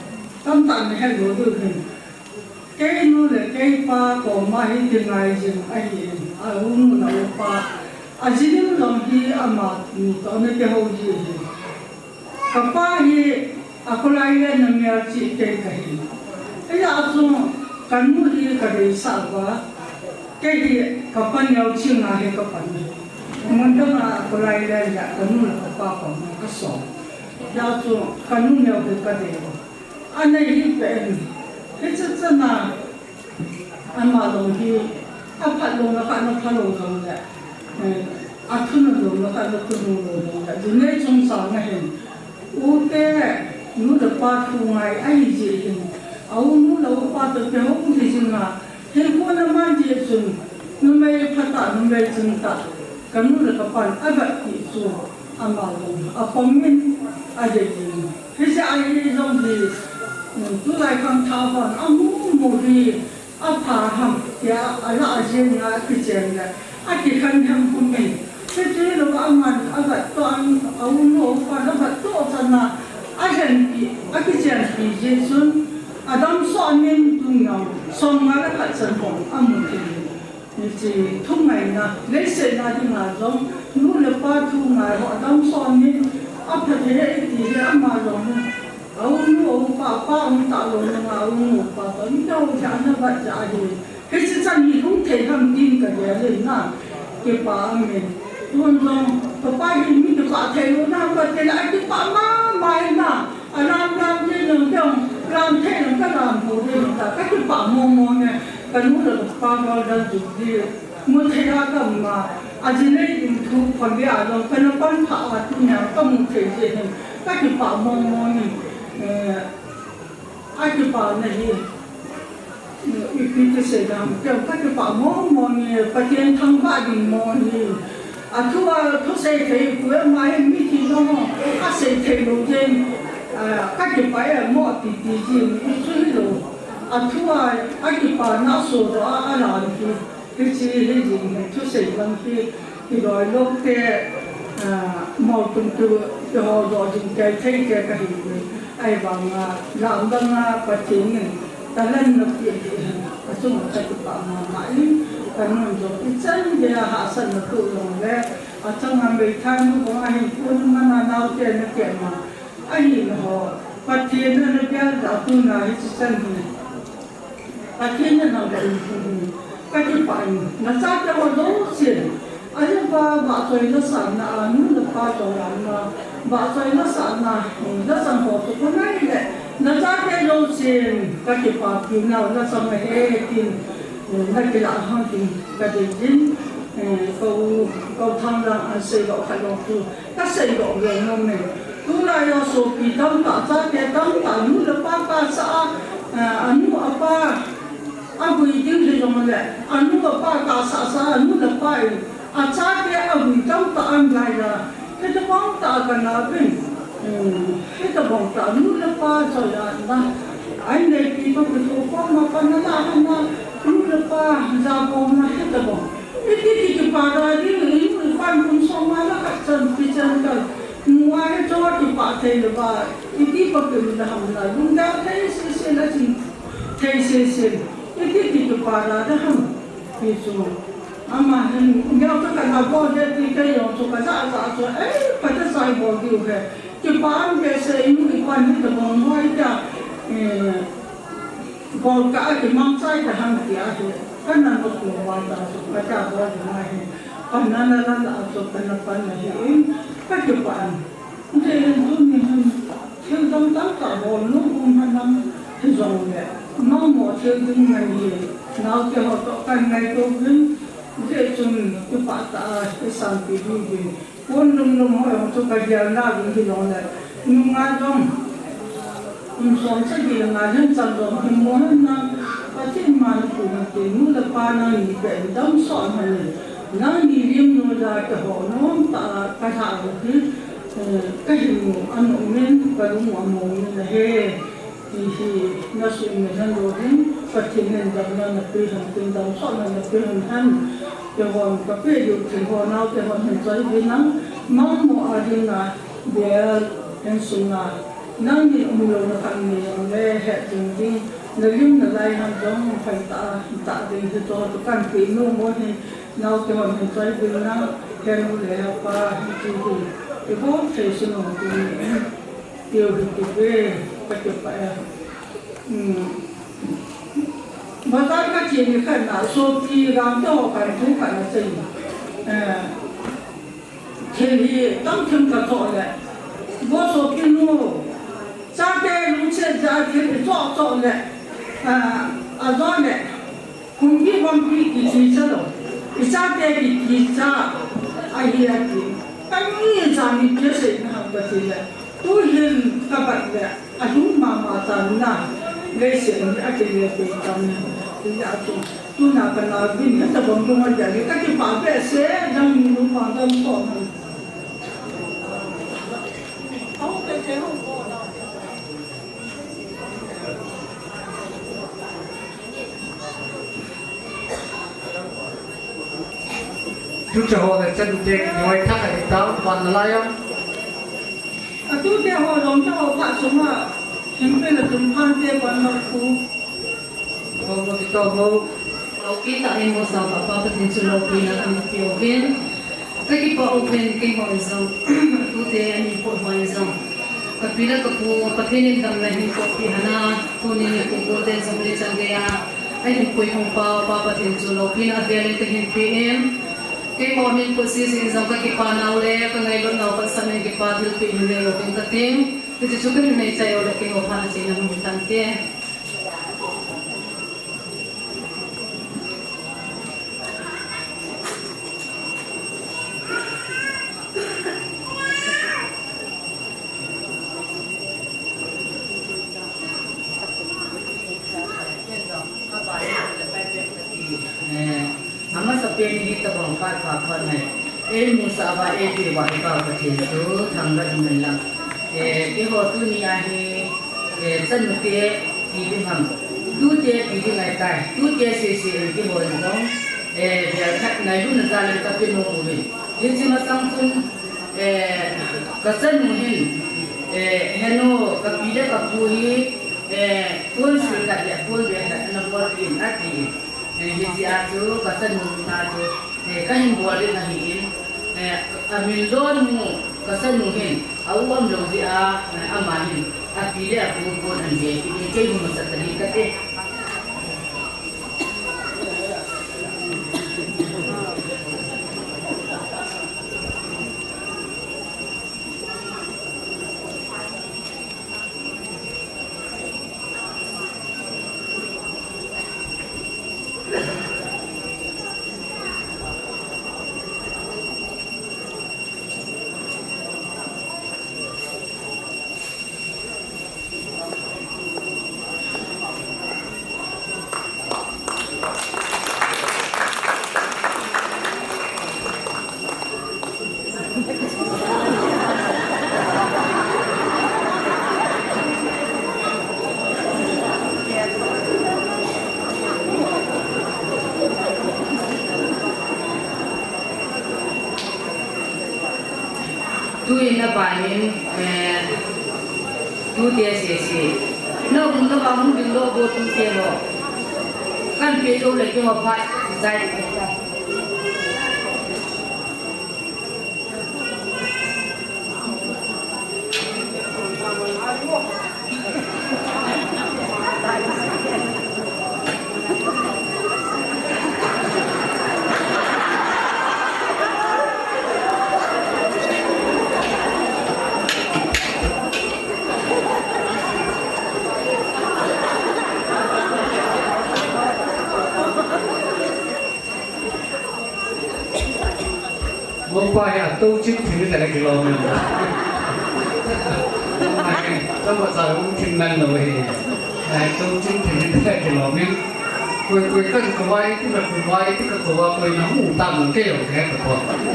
tamtah nahet lou diu hin. Kei nu le kei pa koma hi kingai jing ahin, a u nu le u pa. Aji lim jong hi amani toh ana kihou ji ahi. Kapa hi a kholai le na melchih kei kahi. Hijeh chun kanu hi kadeisah uva. Kei hi kapa neo ching a hi kapan ahi. Mun dang a kholai le le kanu le kapa koma kasol. Hijeh chun kanu neo hi kadei uva. Ana hi pen, hiche chan a, ama jong hi, aphat lou na khat na phalou jong le, eh, athunu lou na khat na thunu lou jong le, jinei chungchang a hin, u te, nu le pa thu ngai ahi jeh hin, a u nu le u pa toh kihou hi jing a, Hinkho na man jeh chun, numei phatah, numei chingtah, kanu le kapan avetpi chu, ama jong apom in adei jing. Hiche a hi jong hi, um, tulai khangthah hon amu mu hi, apha ham, tia alah jeng a kichen le, akikhen hem kum in. Hiche louva aman avettoh in, a u nu a u pan avettoh chan a, ahenpi, akichenpi jeh chun, Adam soh nin tun nau, som nga le khat chan hon amu thei. Hiche thu ngaina, leiset a dinga jong, nu le pa thu ngai ho, Adam soh nin, apha thei e ti hi ama jong, a u nu a u pa, pa um talou na nga, a u nu pa, pa um talou jeh a ana vet jeh ahi. Hiche chan hi hung thei ham tin kagel in na, kipah amin. Tun jong, kapa hi mi kipah thei lou na, kati le akipah mama in na. Alam lam thei lou, lam thei lou, kalam pou thei lou ta, kakipah mong mong e, kanu le kapa Golden Jubilee mu thei a kaum a, ajinei ding thu phondoh a jong, kana panpha a tunia kamu thei jeh hin, kakipah mong mong in, eh, akipana hi. Ipi ti sei dam, kei kakipah mong mong e, Pathen thangvah ding mong e. Athua, thusei thei pu e, ama hi mithi jong asei thei lou jeng, ah, kakipah e, mo ti ti jing, hichu hilou. Athua, akipana sodoh a, alam hi, hiche hi jing, thusei lang hi, Kidoi lou te, ah, mol tum tu, kihou doh jing kei thei te kahi. Ahivang a, lam dang a Pathen in talent napeh jeh hin, achung a kakipah mama in, kanun jong ichan gei a hahsatna toh jong le, achang a meithai nu bang a hinkho na man a naote nakeh ma, ahi na ho. Pathen in ana bial a tuna hiche chan hi Pathen in ana bial hi. Ka kipah in, nachate ho jousen, ahipa vahchoi nasahna a, nu le pa toh vahchoi nasahna, nachate ho toh ka ngai le, nachate jousen ka kipah piu nau, nachate he tin, nakilah hang tin ka dei in, ko, ko thang lang an sei lo kha lo tu. Ka sei doh ve nom e. Tulai a sopi tamtah, chate tamtah, nu le pa kasah a, a, anu apa, agui ding hijongle, anu apa kasah sah a, anu le pa in, achate agui tamtah an lai la, hitobang tah kana uvin, hitobang tah nu le pa choi a na, ai neipi toh kitho khom a pan ana la hana, nu le pa jakhom na hitobang. Iti ti kipah da ding, in, in pan kum som a la khat chan, pi chan kal. Nunga he cho kipah thei le ba. Iti pa kim da ham la. Lungdam thei sese la chin. Thei sese. Iti ti kipah da da ham. Pi chu. Ama hin, neo ka kana bol he ti ka jong chu ka ja ja chu. Ei, pa ta sai bol diu he. Kipah behseh in, i pan hitobang hoi ta. Eh, Bol kah a kimangchai ta ham tia hi, kana nop lou va ta chu, ka cha bol ding ahi, pan ana la la chu, kana pan ahi in, ka kipah in. Hijeh hin tuni hin, thil dang tamtah bol nom um henlang, hijongle, mangmo thil ding ngai hi, naote ho toh kan ngaito uvin, hijeh chun, kipah tah a, i sanpeh diu vin. Pon lum lum hoi hung chu ka gel na ding hi long le. Nunga jong. Kum som sagi le nga len chan jong hi mo hen na. Pathen ma ni pu na te nu le pa nangni pe dam so na ni. Nangni lim nu ja ka ho nom ta ka ha ro hi. Eh, ka hin mu an um in ka lung um in he. Hihi, na sum ni hen lo ding, Pathen in damna na pe hen, tin damsotna na pe hen hen. Keiho ka pe diu thil ho naote hon hin choi uvin lang, mangmo a ding a, bel, insung a, nangni umlouna khat nei jongle, het ding ding, na lim na lai hon jong, phai ta, ta ding hi to, to kan pe nom u hin, naote hon hin choi uvin lang, henu le hepa, hin ti ding, ibol thei sun u tin. Tiu hi kipah, ka kipah e. Hmm. Bazar ka che ni khat na, sopi Gamte ho kan thu khat na sei. Eh. Thil hi tam thim ka cho le. Bo sopi nu. Chate lungset ja thil hi cho cho le. Ah, ajo le. Kumpi vampi kiti cha lou, i chate kiti cha ahi ati. Kani cha ni kei seina ham kati le, tuhin ka bat le, alung mama ta na, leiset ni ati le pe ta na, ti a tu, tuna kana vin, ka tabang tu ngan ja le, ka kipah behseh, dang ni lu ma dang ko na. Au te te ho ko na. Tucha ho le chanu te ki hoi thak a tao, van na lai am. Atute ho lom cha ho pha sung a, himpe le tum phan te van na khu. Ho mo ki to mo. Lopi tah in mo sa pa pa Pathen chu lopina kan pe uvin. Ka kipah uvin keiho jong, tute ani po hoi jong. Ka pi le ka pu, Pathen in damna hin pohpeh hen a, tuni nikho te jong le chan gei a, ahin puihong pa, Pa Pathen chu lopina avel in kahin pe in. Keiho min po sisi in jong ka kipah nau le, ka ngailut nau khat sah in kipa thilpeh hin nei uvin ka ting. Hiche chu kahin nei chai u le keiho phat a cheina hung hi tante. Eh, amasapen hi tabang phat pha phat nai. Ei musah uva, ei peh uva, i Pa Pathen chu thangvah in lang. Eh, keiho tuni a hi, eh, chanu te ti ding ham. Tute ti ding ahitai. Tute sese in keiho in jong, eh, bel khat ngailutna jal in ka pe nom uvin. Hiche masang chun, eh, ka chanu hin, eh, henu, ka pi le ka pu hi, eh, pon sil khat le pon bel khat ana bolpeh in ati. Eh, hiche a chu ka chanu na chu, eh, kahin bol in ahi in, eh, amin lon mu ka chanu hin, a u umlou jeh a, eh, ama hin, Api le apu pon an ve kit e, kei hung masat ta ding kate. Tuin aban in, eh, tute sese. Na um na vang hung ding lo bo tute ho. Kan pe jou le keiho phat jai. Mopa hi atou chin thim ni tale kilom in. Ai, tama sa um thim nan lo hi. Ai, tou chin thim ni tale kilom in. Koi, koi kan kawai, tu na kawai, tu ka kawai, koi na hung tam nang kei lo ke ka ko.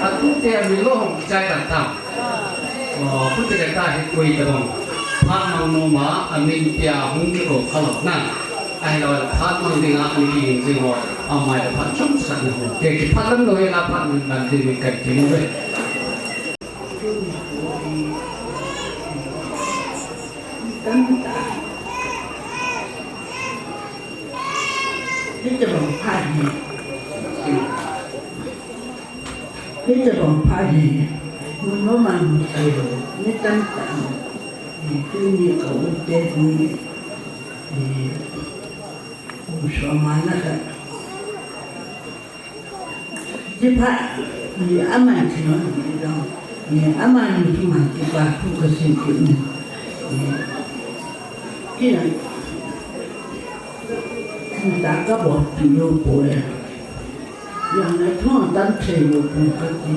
Atute ami lo hung kichai tan tam. O, puti ka ta hi koi ta bang. Phat mang nom a, amin pia hung kiko kha lo na. Ahilou le phat mang ding a, ani ki jing ho, amai le phat chomkhat na ho. Kei kiphat lam lou hi la phat mang lam ding mi kan kimu ve. Hitabang phat hi. Hitabang phat hi. Mun mama mun kailou. Mi tamtah. Ni tuni ka u te ni. Ni. Kum som a na kha. Ti phat, ni aman thi non ni dong. Ni aman ni thu man ti pa thu ka sin ti ni. Ni. Kina. Ni ta ka bo pi lo po e. Yang na thu tan thei lo po ka ti.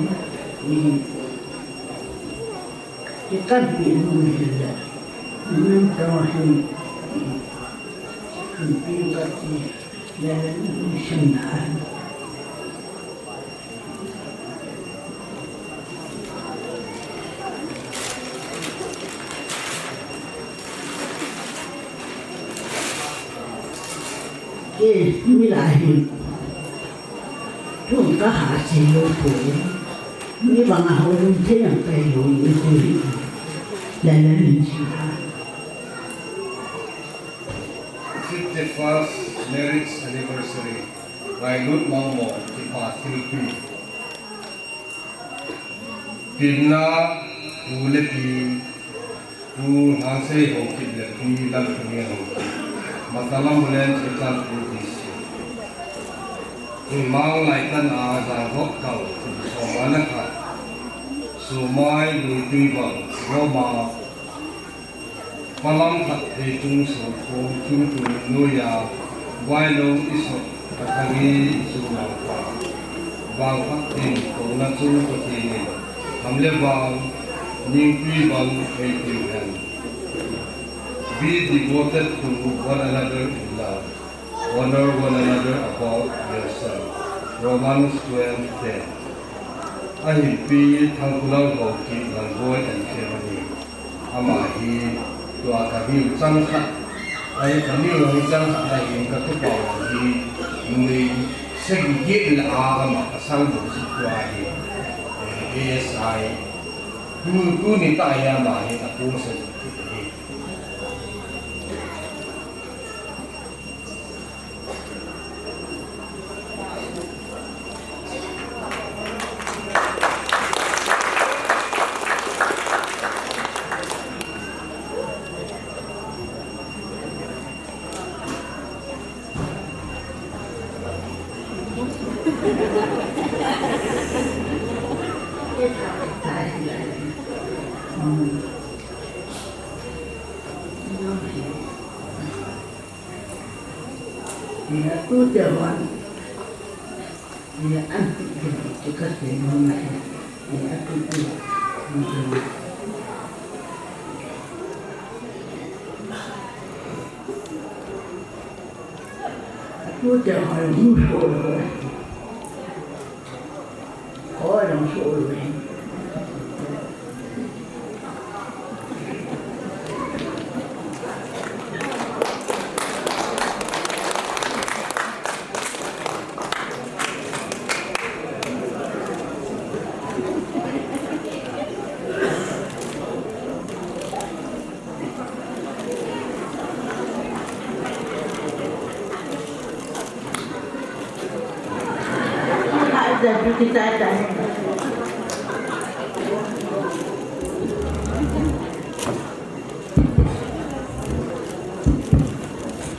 Ni. Ti kan pi lo ni le. Ni ta hi. Ni pi ka ti. Ke, mi la hi. Tun ka ha si lo ko. Mi bang a ho lum te yang kai lo ni ko hi. La la ni si ha. Fifty-first marriage anniversary, Ngailut Mangmo, kipa thilpi. Pinna, Pu le Pi, Pu Hangsei Haokip le Pi Lalthangel Haokip, Matalam Mulen Churachandpur D C. Pu Mang Laitan a Jangkot Kal, kum som a na khat, Sumai Luitui Bang, Roma, Palam khat thei chung sot kong chung chung noiya, vailou i sot ka thagi chu mangpa. Vang khat ding kona chu Pathen in, tham le vang, ningpi bang thei ding hen. Be devoted to one another in love. Honor one another above yourself. Romans twelve ten. Ahinpi Thangkhulal Haokip Lalboi and family. Ama hi tua ka view chang khat. Ai ka view hi chang khat ahin ka tupa hi. Numei sagi get le a ama ka sang bo si tua hi. A S I. Tu, tuni ta hi ama hi a post hi.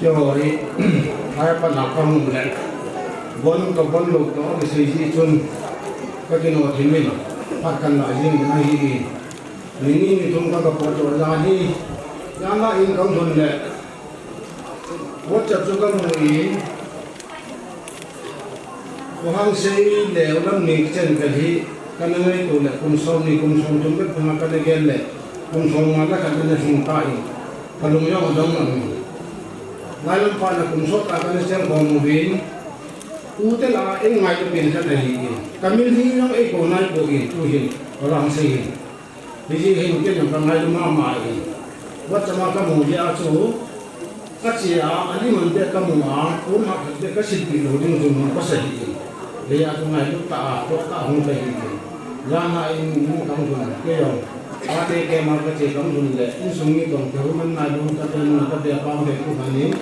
Keiho hi, hai pa na ka hung le, bon ka bon lou to, kisei ji chun, ka kino thim in, phat kan la jing ding ahi in. Ni ni ni thum ka ka pot to la hi, ya nga in ka hung le, WhatsApp chu ka mu in, Ko hang sei le ulam ni chen ka hi, ka na ngai to le, kum som ni, kum som thum bep thanga ka na gel le, kum som nga la ka na hing ta in, ka lung jong adong na mi. Ngai lam pa na kum sot ta ka na chen ko mu vin, u te la ei ngai to pin ka na hi in. Ka min hi jong ei ko nai ko in, tu hin, ko hang sei hin. Hijeh hin ken jong ka ngailu mama in. WhatsApp a ka mu jeh a chu, ka che a, ani man beh ka mu a, pon hah khat beh ka silpeh lou ding jong ka sa hi in. Hijeh a chu ngailu tah a, tah a hung ka hi in. Jan a in, in ka hung dun, kei jong. Ka te ke ma ka che ka hung dun le, insung mi tong te hu man ngailu ka te na ka te pa te ku han in.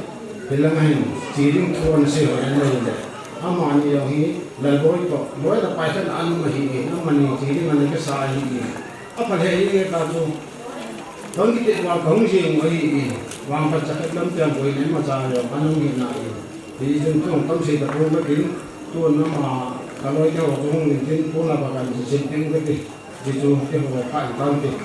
Hilang a hin, che ding thu ana sei ho an nei le. Amani jong hi, Lalboi toh, loi le pai khat ana um ahi in, amani che ding ana kisa ahi in. Apha lheh hi nge ta chu. Hung kiti uva kahung jing u ahi in. Vangphat chakhat lam tiang boi le imacha jong ana um hi nai. Hijeh chun tu tam sei ta pon ka tin. Tun ama ka loi te ho chu hung in tin pon a ba kan jin tin ka ti. Hijeh chun keiho kha in tan tin.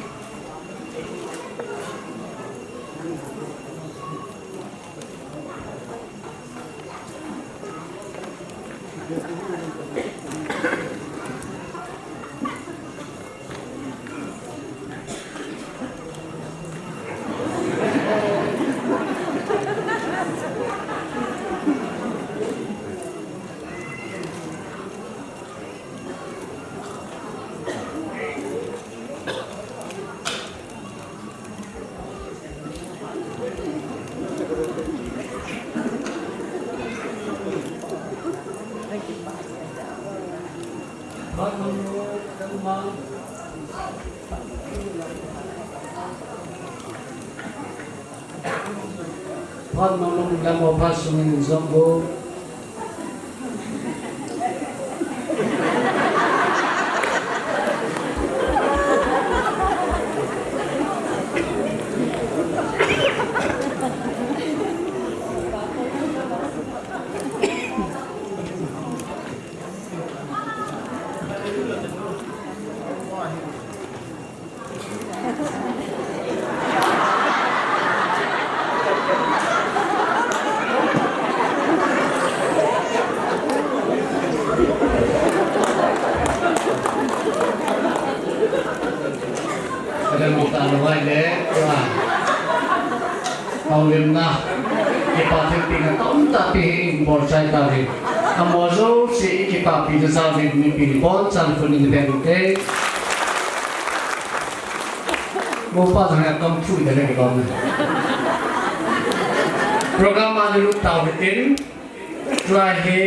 Phat nong nong lam o phat sung in jong o. Ka dam ta lo vai le, tua. Houlimna, kipa thilpeh na tamtah pi hi in bol chai ta le. Amaho jouse i kipapi na jal le mipi ni bon chan khun in beng u te. Mopa jang ya tom thui da le ki bom. Program a na lut tau hitin, tua hi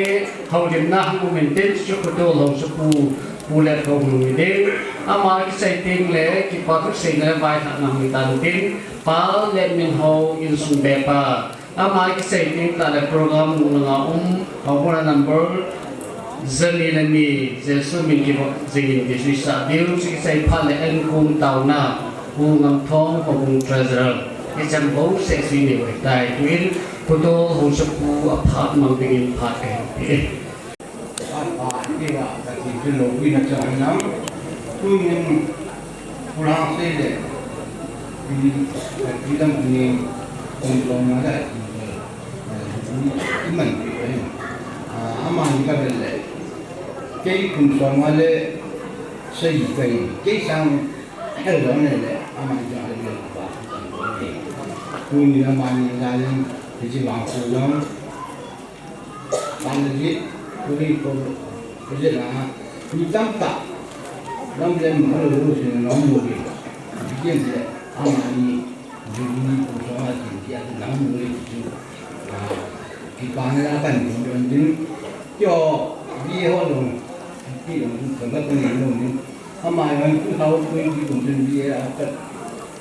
houlimna hung um in tin, chu Pu Tolhousapu, Pu Letkhohung in tin, ama kisei teng le, kipa thusei na le vaithah na hung tan tin, Pa Letminhou insung bepa. Ama kisei teng tah le program nung langa um, houbung a number jani le ni, Jesu min kivop jingin kisuisah diu, chu kisei phat le ankong taona, Pu Ngamthong, houbung treasurer, kichem bouseh sui nei u ahitai, tuin, Pu Tolhousapu aphat mang dingin phat kahin pe e. Kati chu loupina chang hinam. Tunin Pu Lhangsei le, i, kati lam ni, kum somnga le, i, i man pi ahi. Ah, amani ka vel le. Kei kum somnga le sagi kahi, kei sang hel lou ne le, amani ka vel le. Tunin amani jalin, hiche vang chu jong. Vanajit, Tuli Paul, Kajela, mi tamtah, lamlen, alo, lo, sin, lam, lo, lo, begin, le, amani, Jubilee, Paul, Sawala, sin, tia, lam, lo, lo, chu, ah, kipana la kan, don, don, din, kio, bi, ho, lo, pi, lo, kan, kan, lo, lo, Ama jong two thousand twenty kum chun B A a pat,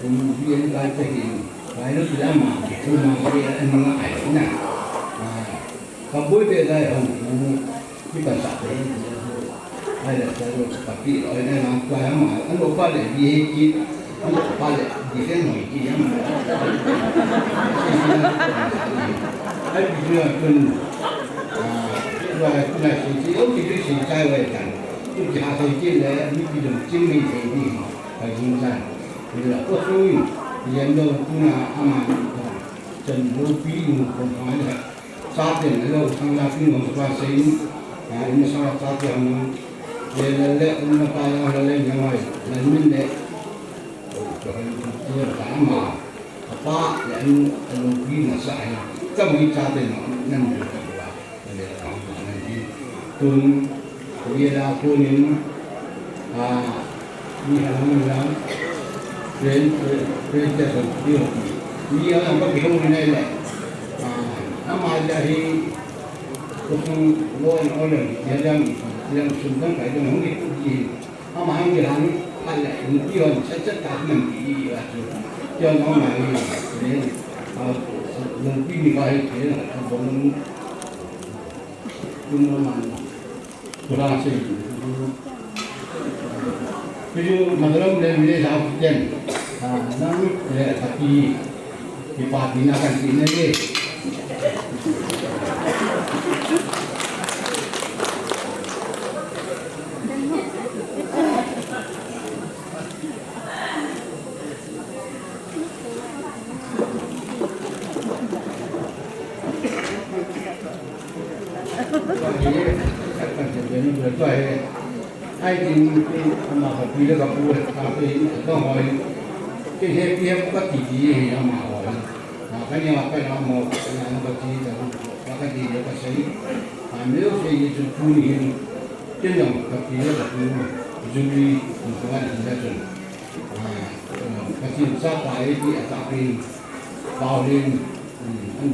kum B A in kai te hin, kai lo ti ama, kum ma B A in ma ai na. Ah, ka boi te dai hon, mu, ki pan sa te, ai la sa lo ka pi lo, ai na kai ama, an lo pa le B A ki, an lo pa le defense noi ki ama. Ai bi ju a kun, ah, wa na si si, o ki ju si kai wa kan. Tuti ha thei kit le, mipi jong ching nei thei ding, ka jing jan. Ni la ko sung in, yen lo tuna ama ni ko. Chan lo pi ni ko ma le. Sa ten lo sang la pi ni ko sa sei ni. A, ni sa sa te ama. Le le le, um na pa la le le, yang ai. Na min le. Ko ko ni ko ta ama. Apa le, anu, anu pi na sa ai. Ka mi sa te na, na ni ko. Tun, yela kunin, a, mi halang lang, ren, ren, ren, ren, ren, mi halang pa kihong ni le, a, ama ja hi, kusung law and order, ya jam, ya sum dang kai dang hong ki tu ki, Ama hang ki hang, ala, nupi hon, chat chat ta man ki, i, a, chu. Chu ama hi, ne, a, nupi ni ka hi, ne, a, bon, kun ma man. Kurang se. Chu, madaram le, le, sa, jen. A, nang, le, a, ki. Kipapina kan ti nai e. Ai, tin, tin, ama ka pi le ka pu, ka pe, ka hoi. Ke he pi he ka ti ti he ama hoi. A, ka nia ka na mo, ka na ka ti, ka, ka ti le ka sei. A, me o sei ye chu pu ni hin. Ke na ka pi le ka pu, Jubilee, mo ka ni le chu. A, ka ti sa pa e ti a ta pi, pa o le. Pu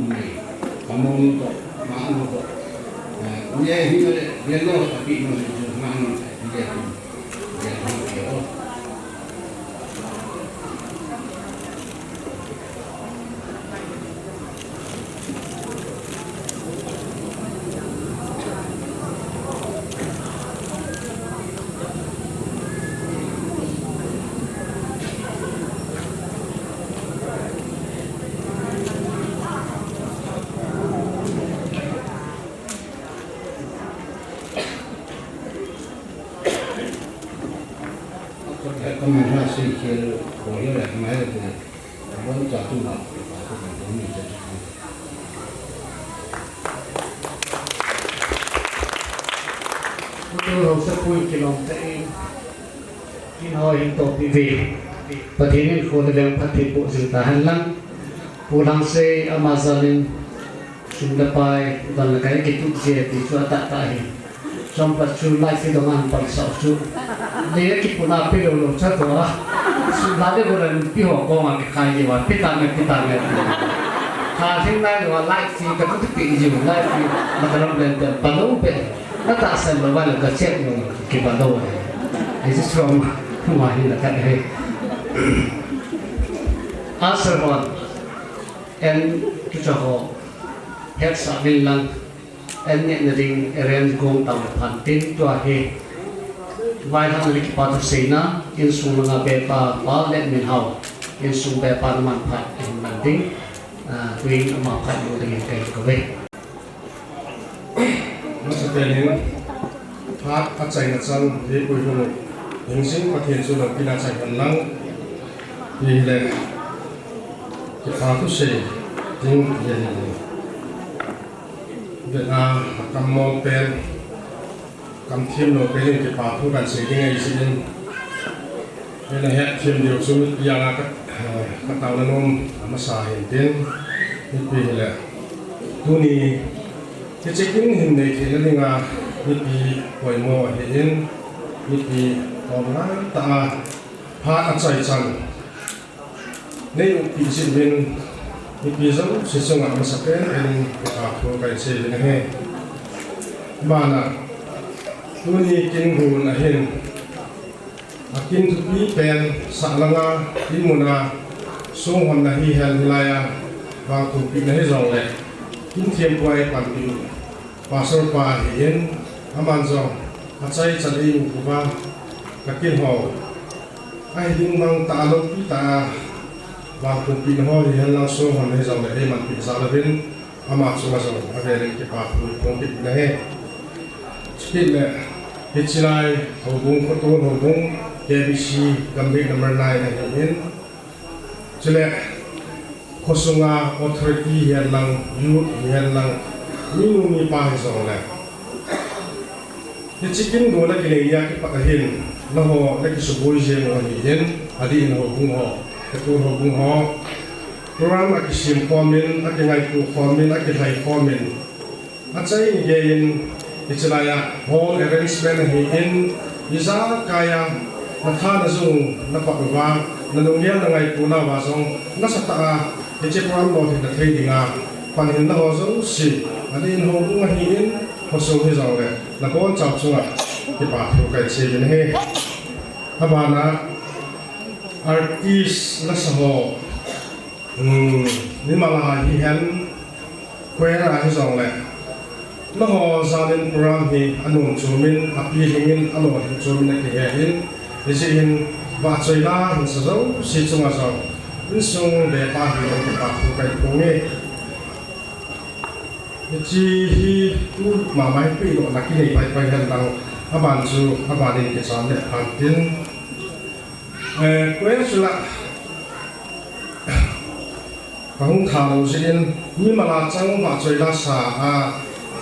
Lhangsei pui kilom te in, kin ho hin topi ve. Pathen in kho le veng phatthei boh jing ta hen lang. Pu Lhangsei ama jal in sum le pai, don le kai kitup jia ti chu atah tah hi. Chomkhat chu live feed dong a pan sao chu. Nei a kipuna pe lou lou cha to a. Sum la le go la nupi ho kong a kikhai jia, pe ta nge, pe ta nge. Kha thing nai lou a live feed ka tu pe jia, live feed ma ka lam len te pa lou pe. Na tahsan lou va lou ka check lou, kipa lou. Ai chu strong ma hi la ka he. Answer hon. En tu cha ho. Heksa min lang. En nehna ding arrange gong tau le phan tin tua hi. Vaiham le kipa thu seina, insung langa bepa, Pa Letminhao, insung bepa na manphat in man ding, ah, tuin ama phat lou dingin kahin kouve. Masa tenin, Phat achaina chan, hipui hung hingjing Pathen chu loupi na chai hen lang. Hile, kipa thusei ding ahi. Vena, kammol pen, kamthim lou pen in kipa thu kahin sei ding ahi jeh in. Hile, hetthem diu chu mipi a ka, eh, kataona nom amasa ahin tin. Mipi hile, tuni, hiche kin hin nei theina dinga, mipi poimo ahin, mipi tongtah a, phat achai chan. Nei umpi jeh uvin, mipi jouse chunga amasapen in kipa thu kahin sei uvin ahi. Bana, tuni kin gon ahin, akin thupi pen, sahlanga, inmuna, songhonna hihen hilaiya, vangpumpi na hijongle, kin thempu a eipanpi u Pastor pa ahin, aman jong, achai chan eimu uva, kakin ho. Ahi ding bang tah a loupi tah a, vangpumpi na ho hihen lang songhon hijongle eimanpi jal uvin, ama chunga jong avel in kipa thu kahin phong kit na ahi. Chukit le, hiche lai, houbung, Khotun houbung, K B C, Gambih number nine ahin. Chule, khosunga authority hihen lang, youth hihen lang, minu mipa hijongle. Hiche kin gonna kinei nia kipat ahin, nangho nakisuboi jeng u ahin, adeh in houbung ho, Khotun houbung ho. Program akisem khomin, akingaito khomin, akilhai khomin. Achaina geiyin, hiche laiya hall arrangement ahin, ijakai a, natha najung, napat uva, nalunggel nangaito nauva jong, nasatah a, hiche program lolhinna thei dinga, panhilna ho jouse, adeh in houbung ahin, khosung hijongle, nabonchau chunga, kipa thu kahin sei uvin ahi. Abana, artist lasa ho, Hmm, mimal a hihen, choir a hijongle. Nangho jal in program hi anom chomin, apilhing in, alolhing chomin akihe in, hijeh in vahchoi la hinsa jouse chunga jong, insung bepa hi jong kipa thu kahin phong e. Hiche hi tu mama hi pehdohna kinei paipai hen lang, aban chu, aban in kicham le phat tin. Eh, choir chu la, kahung tha lou jeh in, mimal a chang vahchoi lasa a,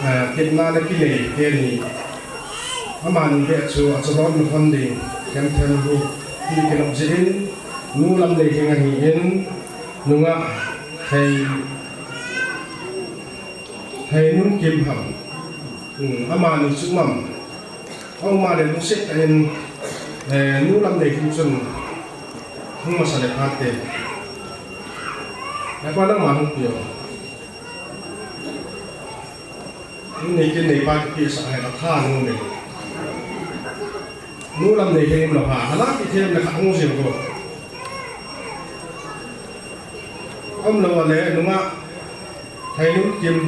eh, tepna nakinei teni. Amani beh chu achalon nahon ding, themthem hi, hi kinop jeh in, nu Lamneihing ahin, nungah, hei, Heinunkim ham. Hmm, amani chu mam. Aum a le lungset tah in, eh, nu Lamneihing chun hung masa le phat te. Napa nangma hung peh o. Nu Neikin neipa kipehsah hi atha nom e. Nu Lamneihing um lou ham, alah kithem le khat hung jing o. Um lou a le nungah Heinunkim.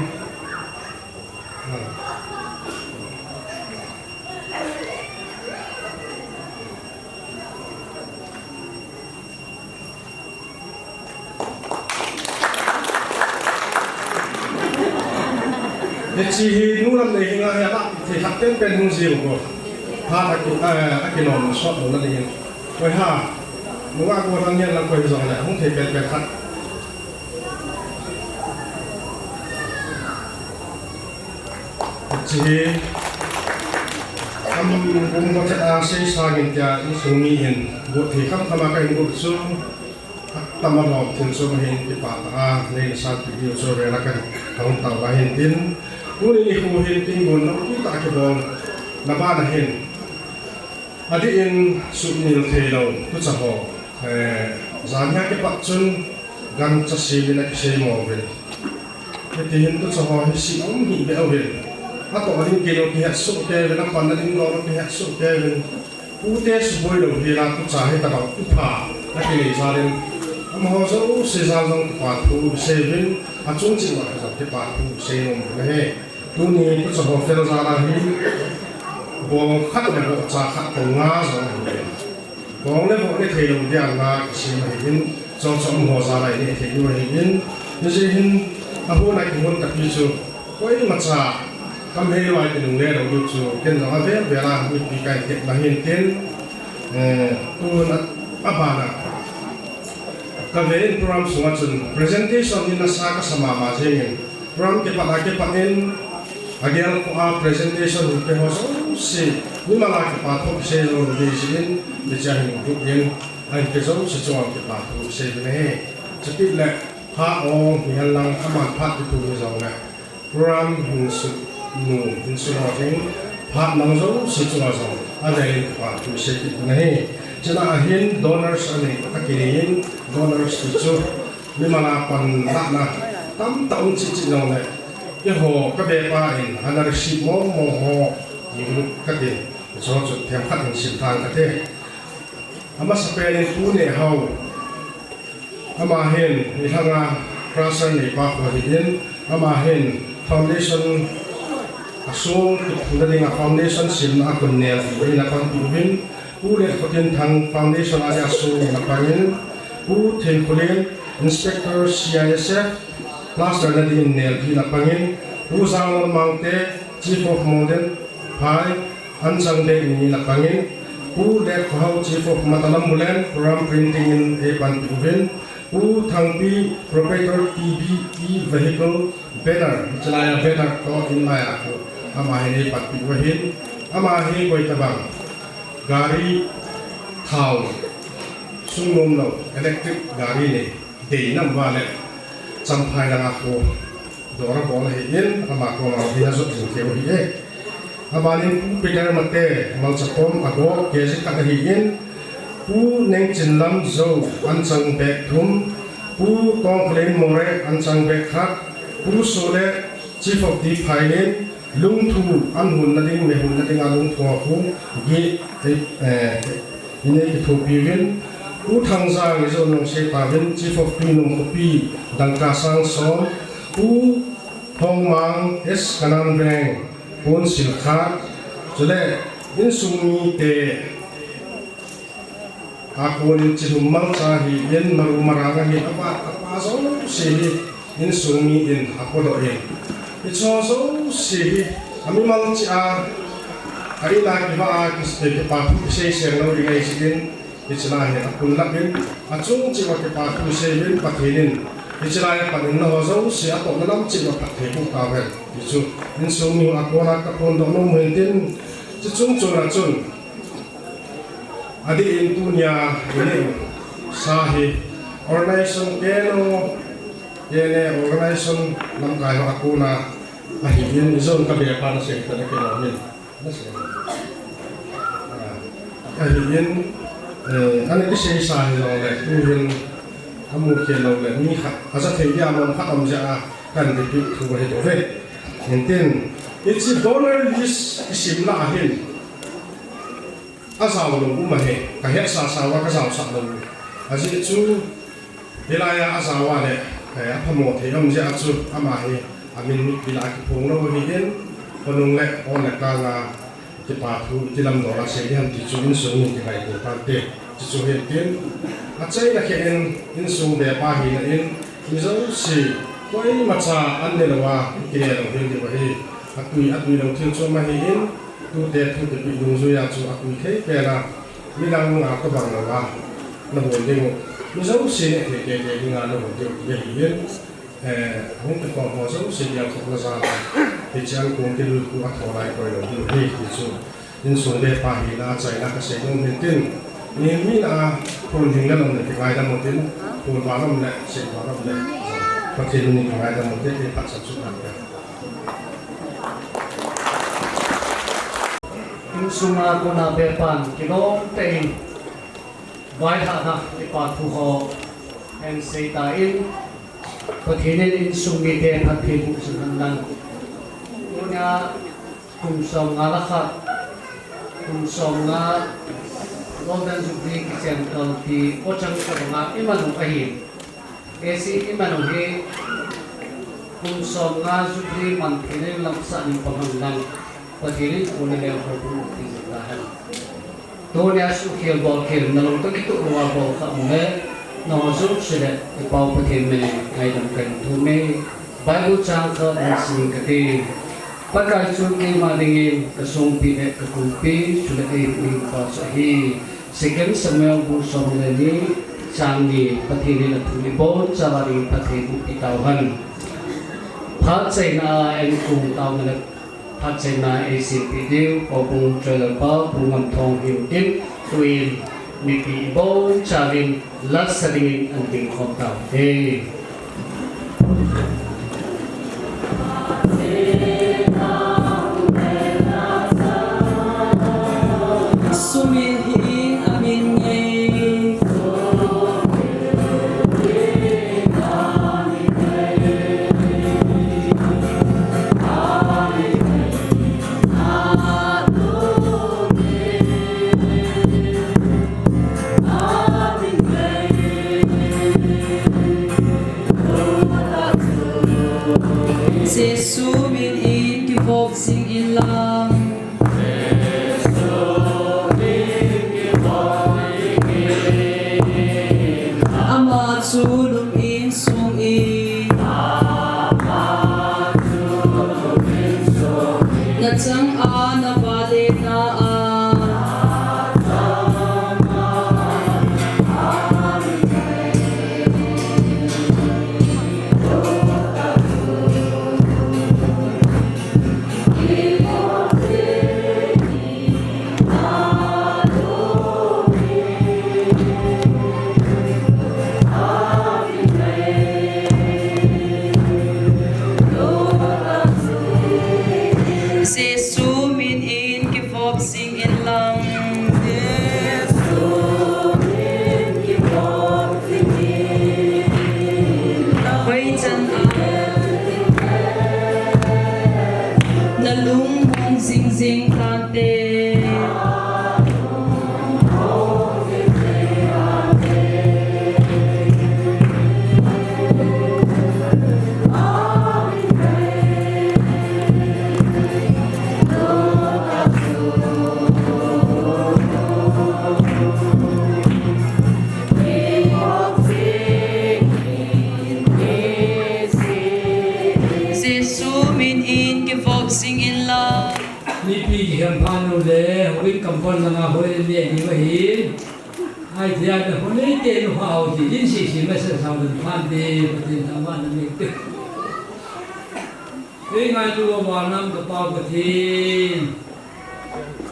Hiche hi nu Lamneihing a hi alah thei khat penpen hung jing o. Phat aki, eh, akinom sot louna dingin. Oi ha, nungah gollhang ngen lang koi hijongle, hung thei penpen khat. Hiche hi, am, um, bung bachet a seisang in tia insung mi in, got thei khamkham a kahin got chu, atam a lom thil chu ahin kipah tah a, nei nasanpeh diu chu vela kahin, kahung tao ahin tin. Tuni nikho hin kin gon loupi tah a kibol, na bana hin. Adeh in suhmil thei lou, tucha ho. Eh, jan hi akipat chun gancha sem in akisei mo uvin. Hiti hin tucha ho hi sih um hih beh uvin. Atoh ding kei lou kihet soh kei uvin, apanna ding lou kihet soh kei uvin. Pute suboi lou hi la tucha hi tabang upha akinei jal in. Amaho jouse jal jong kipa thu isei uvin, achung cheh uva jong kipa thu isei nom uvin ahi. Tuni tucha ho fel jal a hi, bong khat le vohcha khat kou nga jong ahi. Bong le voh le thei lou dia nga kisem ahin, chomchom ho jal a ineh thei diu ahin, hijeh hin, ahon a kihon tapi chu, koimacha, Kam hei loi ti nung le lo chu ken jong avel vel a mipi kahin tepna hin tin, eh, tun a, abana. Ka ve in program sunga chun presentation in nasa kasa mama jengin. Program kipat a kipat in agel ko a presentation hi keiho jouse mimal a kipa thu kisei jong dei jin, hichea hin group in ahin pe jouse chunga kipa thu kisei ding ahi. Chutile phat ong hihen lang aman phat kithu hi jongle program hin sunu, hin sunu ding phat nang jouse chunga jong avel in kipa thu kisei kit ding ahi. Chuna ahin donors anei, akinei in donors ti chu mimal a panlahna tamtah um cheh cheh jongle, keiho ka bepa in ana receive mong mong ho, ti group kati, chuho chu themkhat in sim thang kate. Amasapen in Pu Nehao, ama hin, ilhanga crusher neipa kho ahin, ama hin foundation asung kiphutna dinga foundation semna a kon nelpi in apanpi uvin, Pu Letkhotinthang foundation a asung in apangin, Pu Theinkholin inspector C I S F plaster na dingin nelpi in apangin, Pu Janglal Mangte, Chief of Modern Phai, anchang beh in apangin, Pu Letkhohao, Chief of Matalam Bulen, program printing in eipanpi uvin, Pu Thangpi, proprietor T B E vehicle, banner, hiche laiya banner toh in laiya khu, ama hin eipanpi uva ahin, ama hi koi tabang, gari thao sung nom lou, electric gari nei, deina um uva le, Champhai langa khu dor abol ahin, ama koma hin ajot jing thei u ahi e. Abanin Pu Peter Mate, Malchapom, Agok, K G khat ahin, Pu Nengchinlam Zou, anchang beh thum, Pu Tongkholin More, anchang beh khat, Pu Sole, Chief of the Phailin, lungthu, an hunna ding, me hunna dinga lungthu a khu, gi, eh, eh, in eikithopi uvin, Pu Thangjang, ijon nung sei tauvin, Chief of Tuinum Khopi, dangka sang som, Pu Thongmang, S Kananveng, Pon Silkhat, chule insung mite a konin chilhum malcha ahin, maru marang ahin, apa, apa jouse hi insung mi in apodoh in. Hicheho jouse hi, amimal cheh a, a in a kivah a, kis-, kipa thu kisei seng lou ding ahi jeh in, hiche lai hi apunlap in, achung cheh uva kipa thu kisei uvin, Pathen in hiche lai a pat in nangho jouse atohna lam cheh uva phatthei boh tauhen. Hichu insung mi a kona kaphondoh nom u ahin tin, chuche chung chon a chun, adeh in tunia inei u sa hi organization keno, kene organization lamkai ho a kona ahin, ijon ka bepa nasei tah in akilom in. Nasei. Ah, ahin, eh, ana kisei sa hijongle, tuhin amu khel loule, mi khat aja thei dia, mong khat um jeh a kahin repeat thu ahi bouve. Hintin, hiche donor list kisim lah ahin ajao lou um ahi, kahetsah sah uva kajaosah lou u. Ajeh chu, hilai a ajao a le, eh, aphamo thei um jeh a chu, ama hi amin mipi lah a kiphong lou ahin, khonung le ol le kang a kipa thu iti lam dol a sei ding ham ti chu insung min kingaito tante. Chuchu hintin, achaina khen insung bepa hina in, mi jouse koimacha an ne louva kine lou hel diu ahi. Atui, atui lou thil chu um ahin, tute thu kipeh dungjuia chu atui thei pen a, midang a tobang louva nahon ding u, mi jouse neh thei teitei dinga nahon diu ti ahin, eh, hung kikhom ho jouse gelkhohna jal a, hiche an kong kilui khu atholai koi lou diu ahi ti chu insung bepa hina achaina kasei nom hintin, mi, mi lah a phonlhing le lom le kingaidam utin, phonval um le, seival um le, Pathen min in kingaidam ute, kei phatsah chu tante. Insunga kona bepan kilom tah in vailhahna kipa thu ho ahin sei tan, Pathen in insung mite phatthei boh jing hen lang. Tuna kum somnga le khat, kum somnga Golden Jubilee kichen kal ti, ochang tabanga iman u ahin. Hiche iman u hi kum somnga Jubilee man theina in lamsah in pang hen lang, Pathen in kona lel ho boh ti jing tahen. Tunia suhkhel bolkhel nalung toh kitoh louva bol kha um le, nangho jouse le i Pau Pathen min in ngaidam kahin thum e. Bible chang khat nasim kate. Pakai chu keima dingin ka songpi le ka kumpi, chule eihuhhingpa chu ahi. Second Samuel bung som le ni, chang ni, Pathen in athum ibonchauva dingin phatthei boh peh tauhen. Phat chaina a eikong taona le phat chaina eisempeh diu, Houbung Trailer pa, Pu Ngamthong Hingtin, tuin mipi ibonchauvin latsa dingin ana dingkhom tauhen. Sumil hih in amin ngei. Jesu min in kivop jing in lang. Ama chu lum in sung in. Na chang a na vale na a. Jesu min in kivop jing in lang. Hoi chan a na lungmong jing jing tante. Jesu min in kivop jing in lang. Mipi kikhen phat nu le, houin kampon langa houin le ni ahi. Ai, tia na houin te nu hao ti, in sisi masa sa dan phan te, Pathen thangvahna nei te. Hei ngailu a vanam ka Pa Pathen.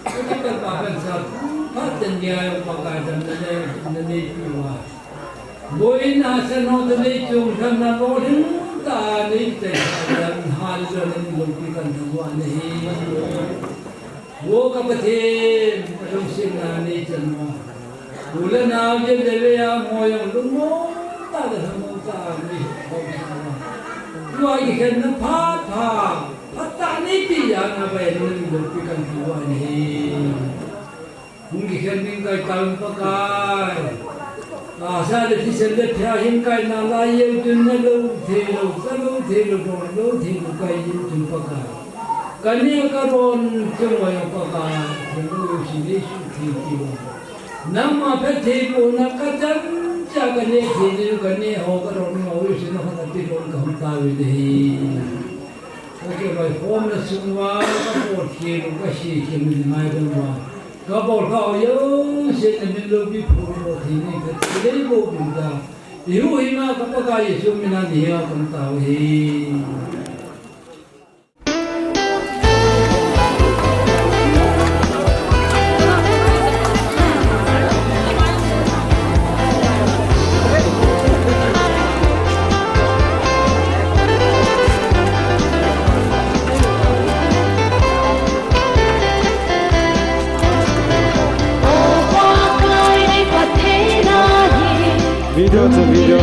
Ka kipah pen sa, phat ten dia jong Pakai damna nei, na neipiu a. Boina sa no te nei chung kan na lolhing tah a nei te sa dan hal jo nei loupi kan thangvah na hi. Vo ka Pathen, ka lungsetna nei chan mo. U le nao, gel le vei a mo jong lungmong tah le lhamon tah a nei hou sa mo. Tua kikhenna phat pha, phat tah nei pi a na bai lungmong loupi kan thangvah na hi. Hung kikhen ding kai tao Pakai. Tahsa le thisen le phia hin kai nalai jeng chun na lou thei lou, ka lou thei lou, ka lou thei lou kai jeng chun Pakai. Ka neh ka don chunga jong Pakai, ka lou si le su thei ti lou. Nangma phattheibohna ka chan cha ka neh thei le, ka neh ho ka don ho si na ho na ti lou ka hung tao ve le hi. Ka kivaikhomna sung uva, ka bol khel u, ka sei khel u, ngai bang uva. Ka bol kha u jouse na min loupi phu u thei ni ka ti lei bou bou ta. I huhhing a ka Pakai Jesu min a nei hou kan tao hi. Video to video.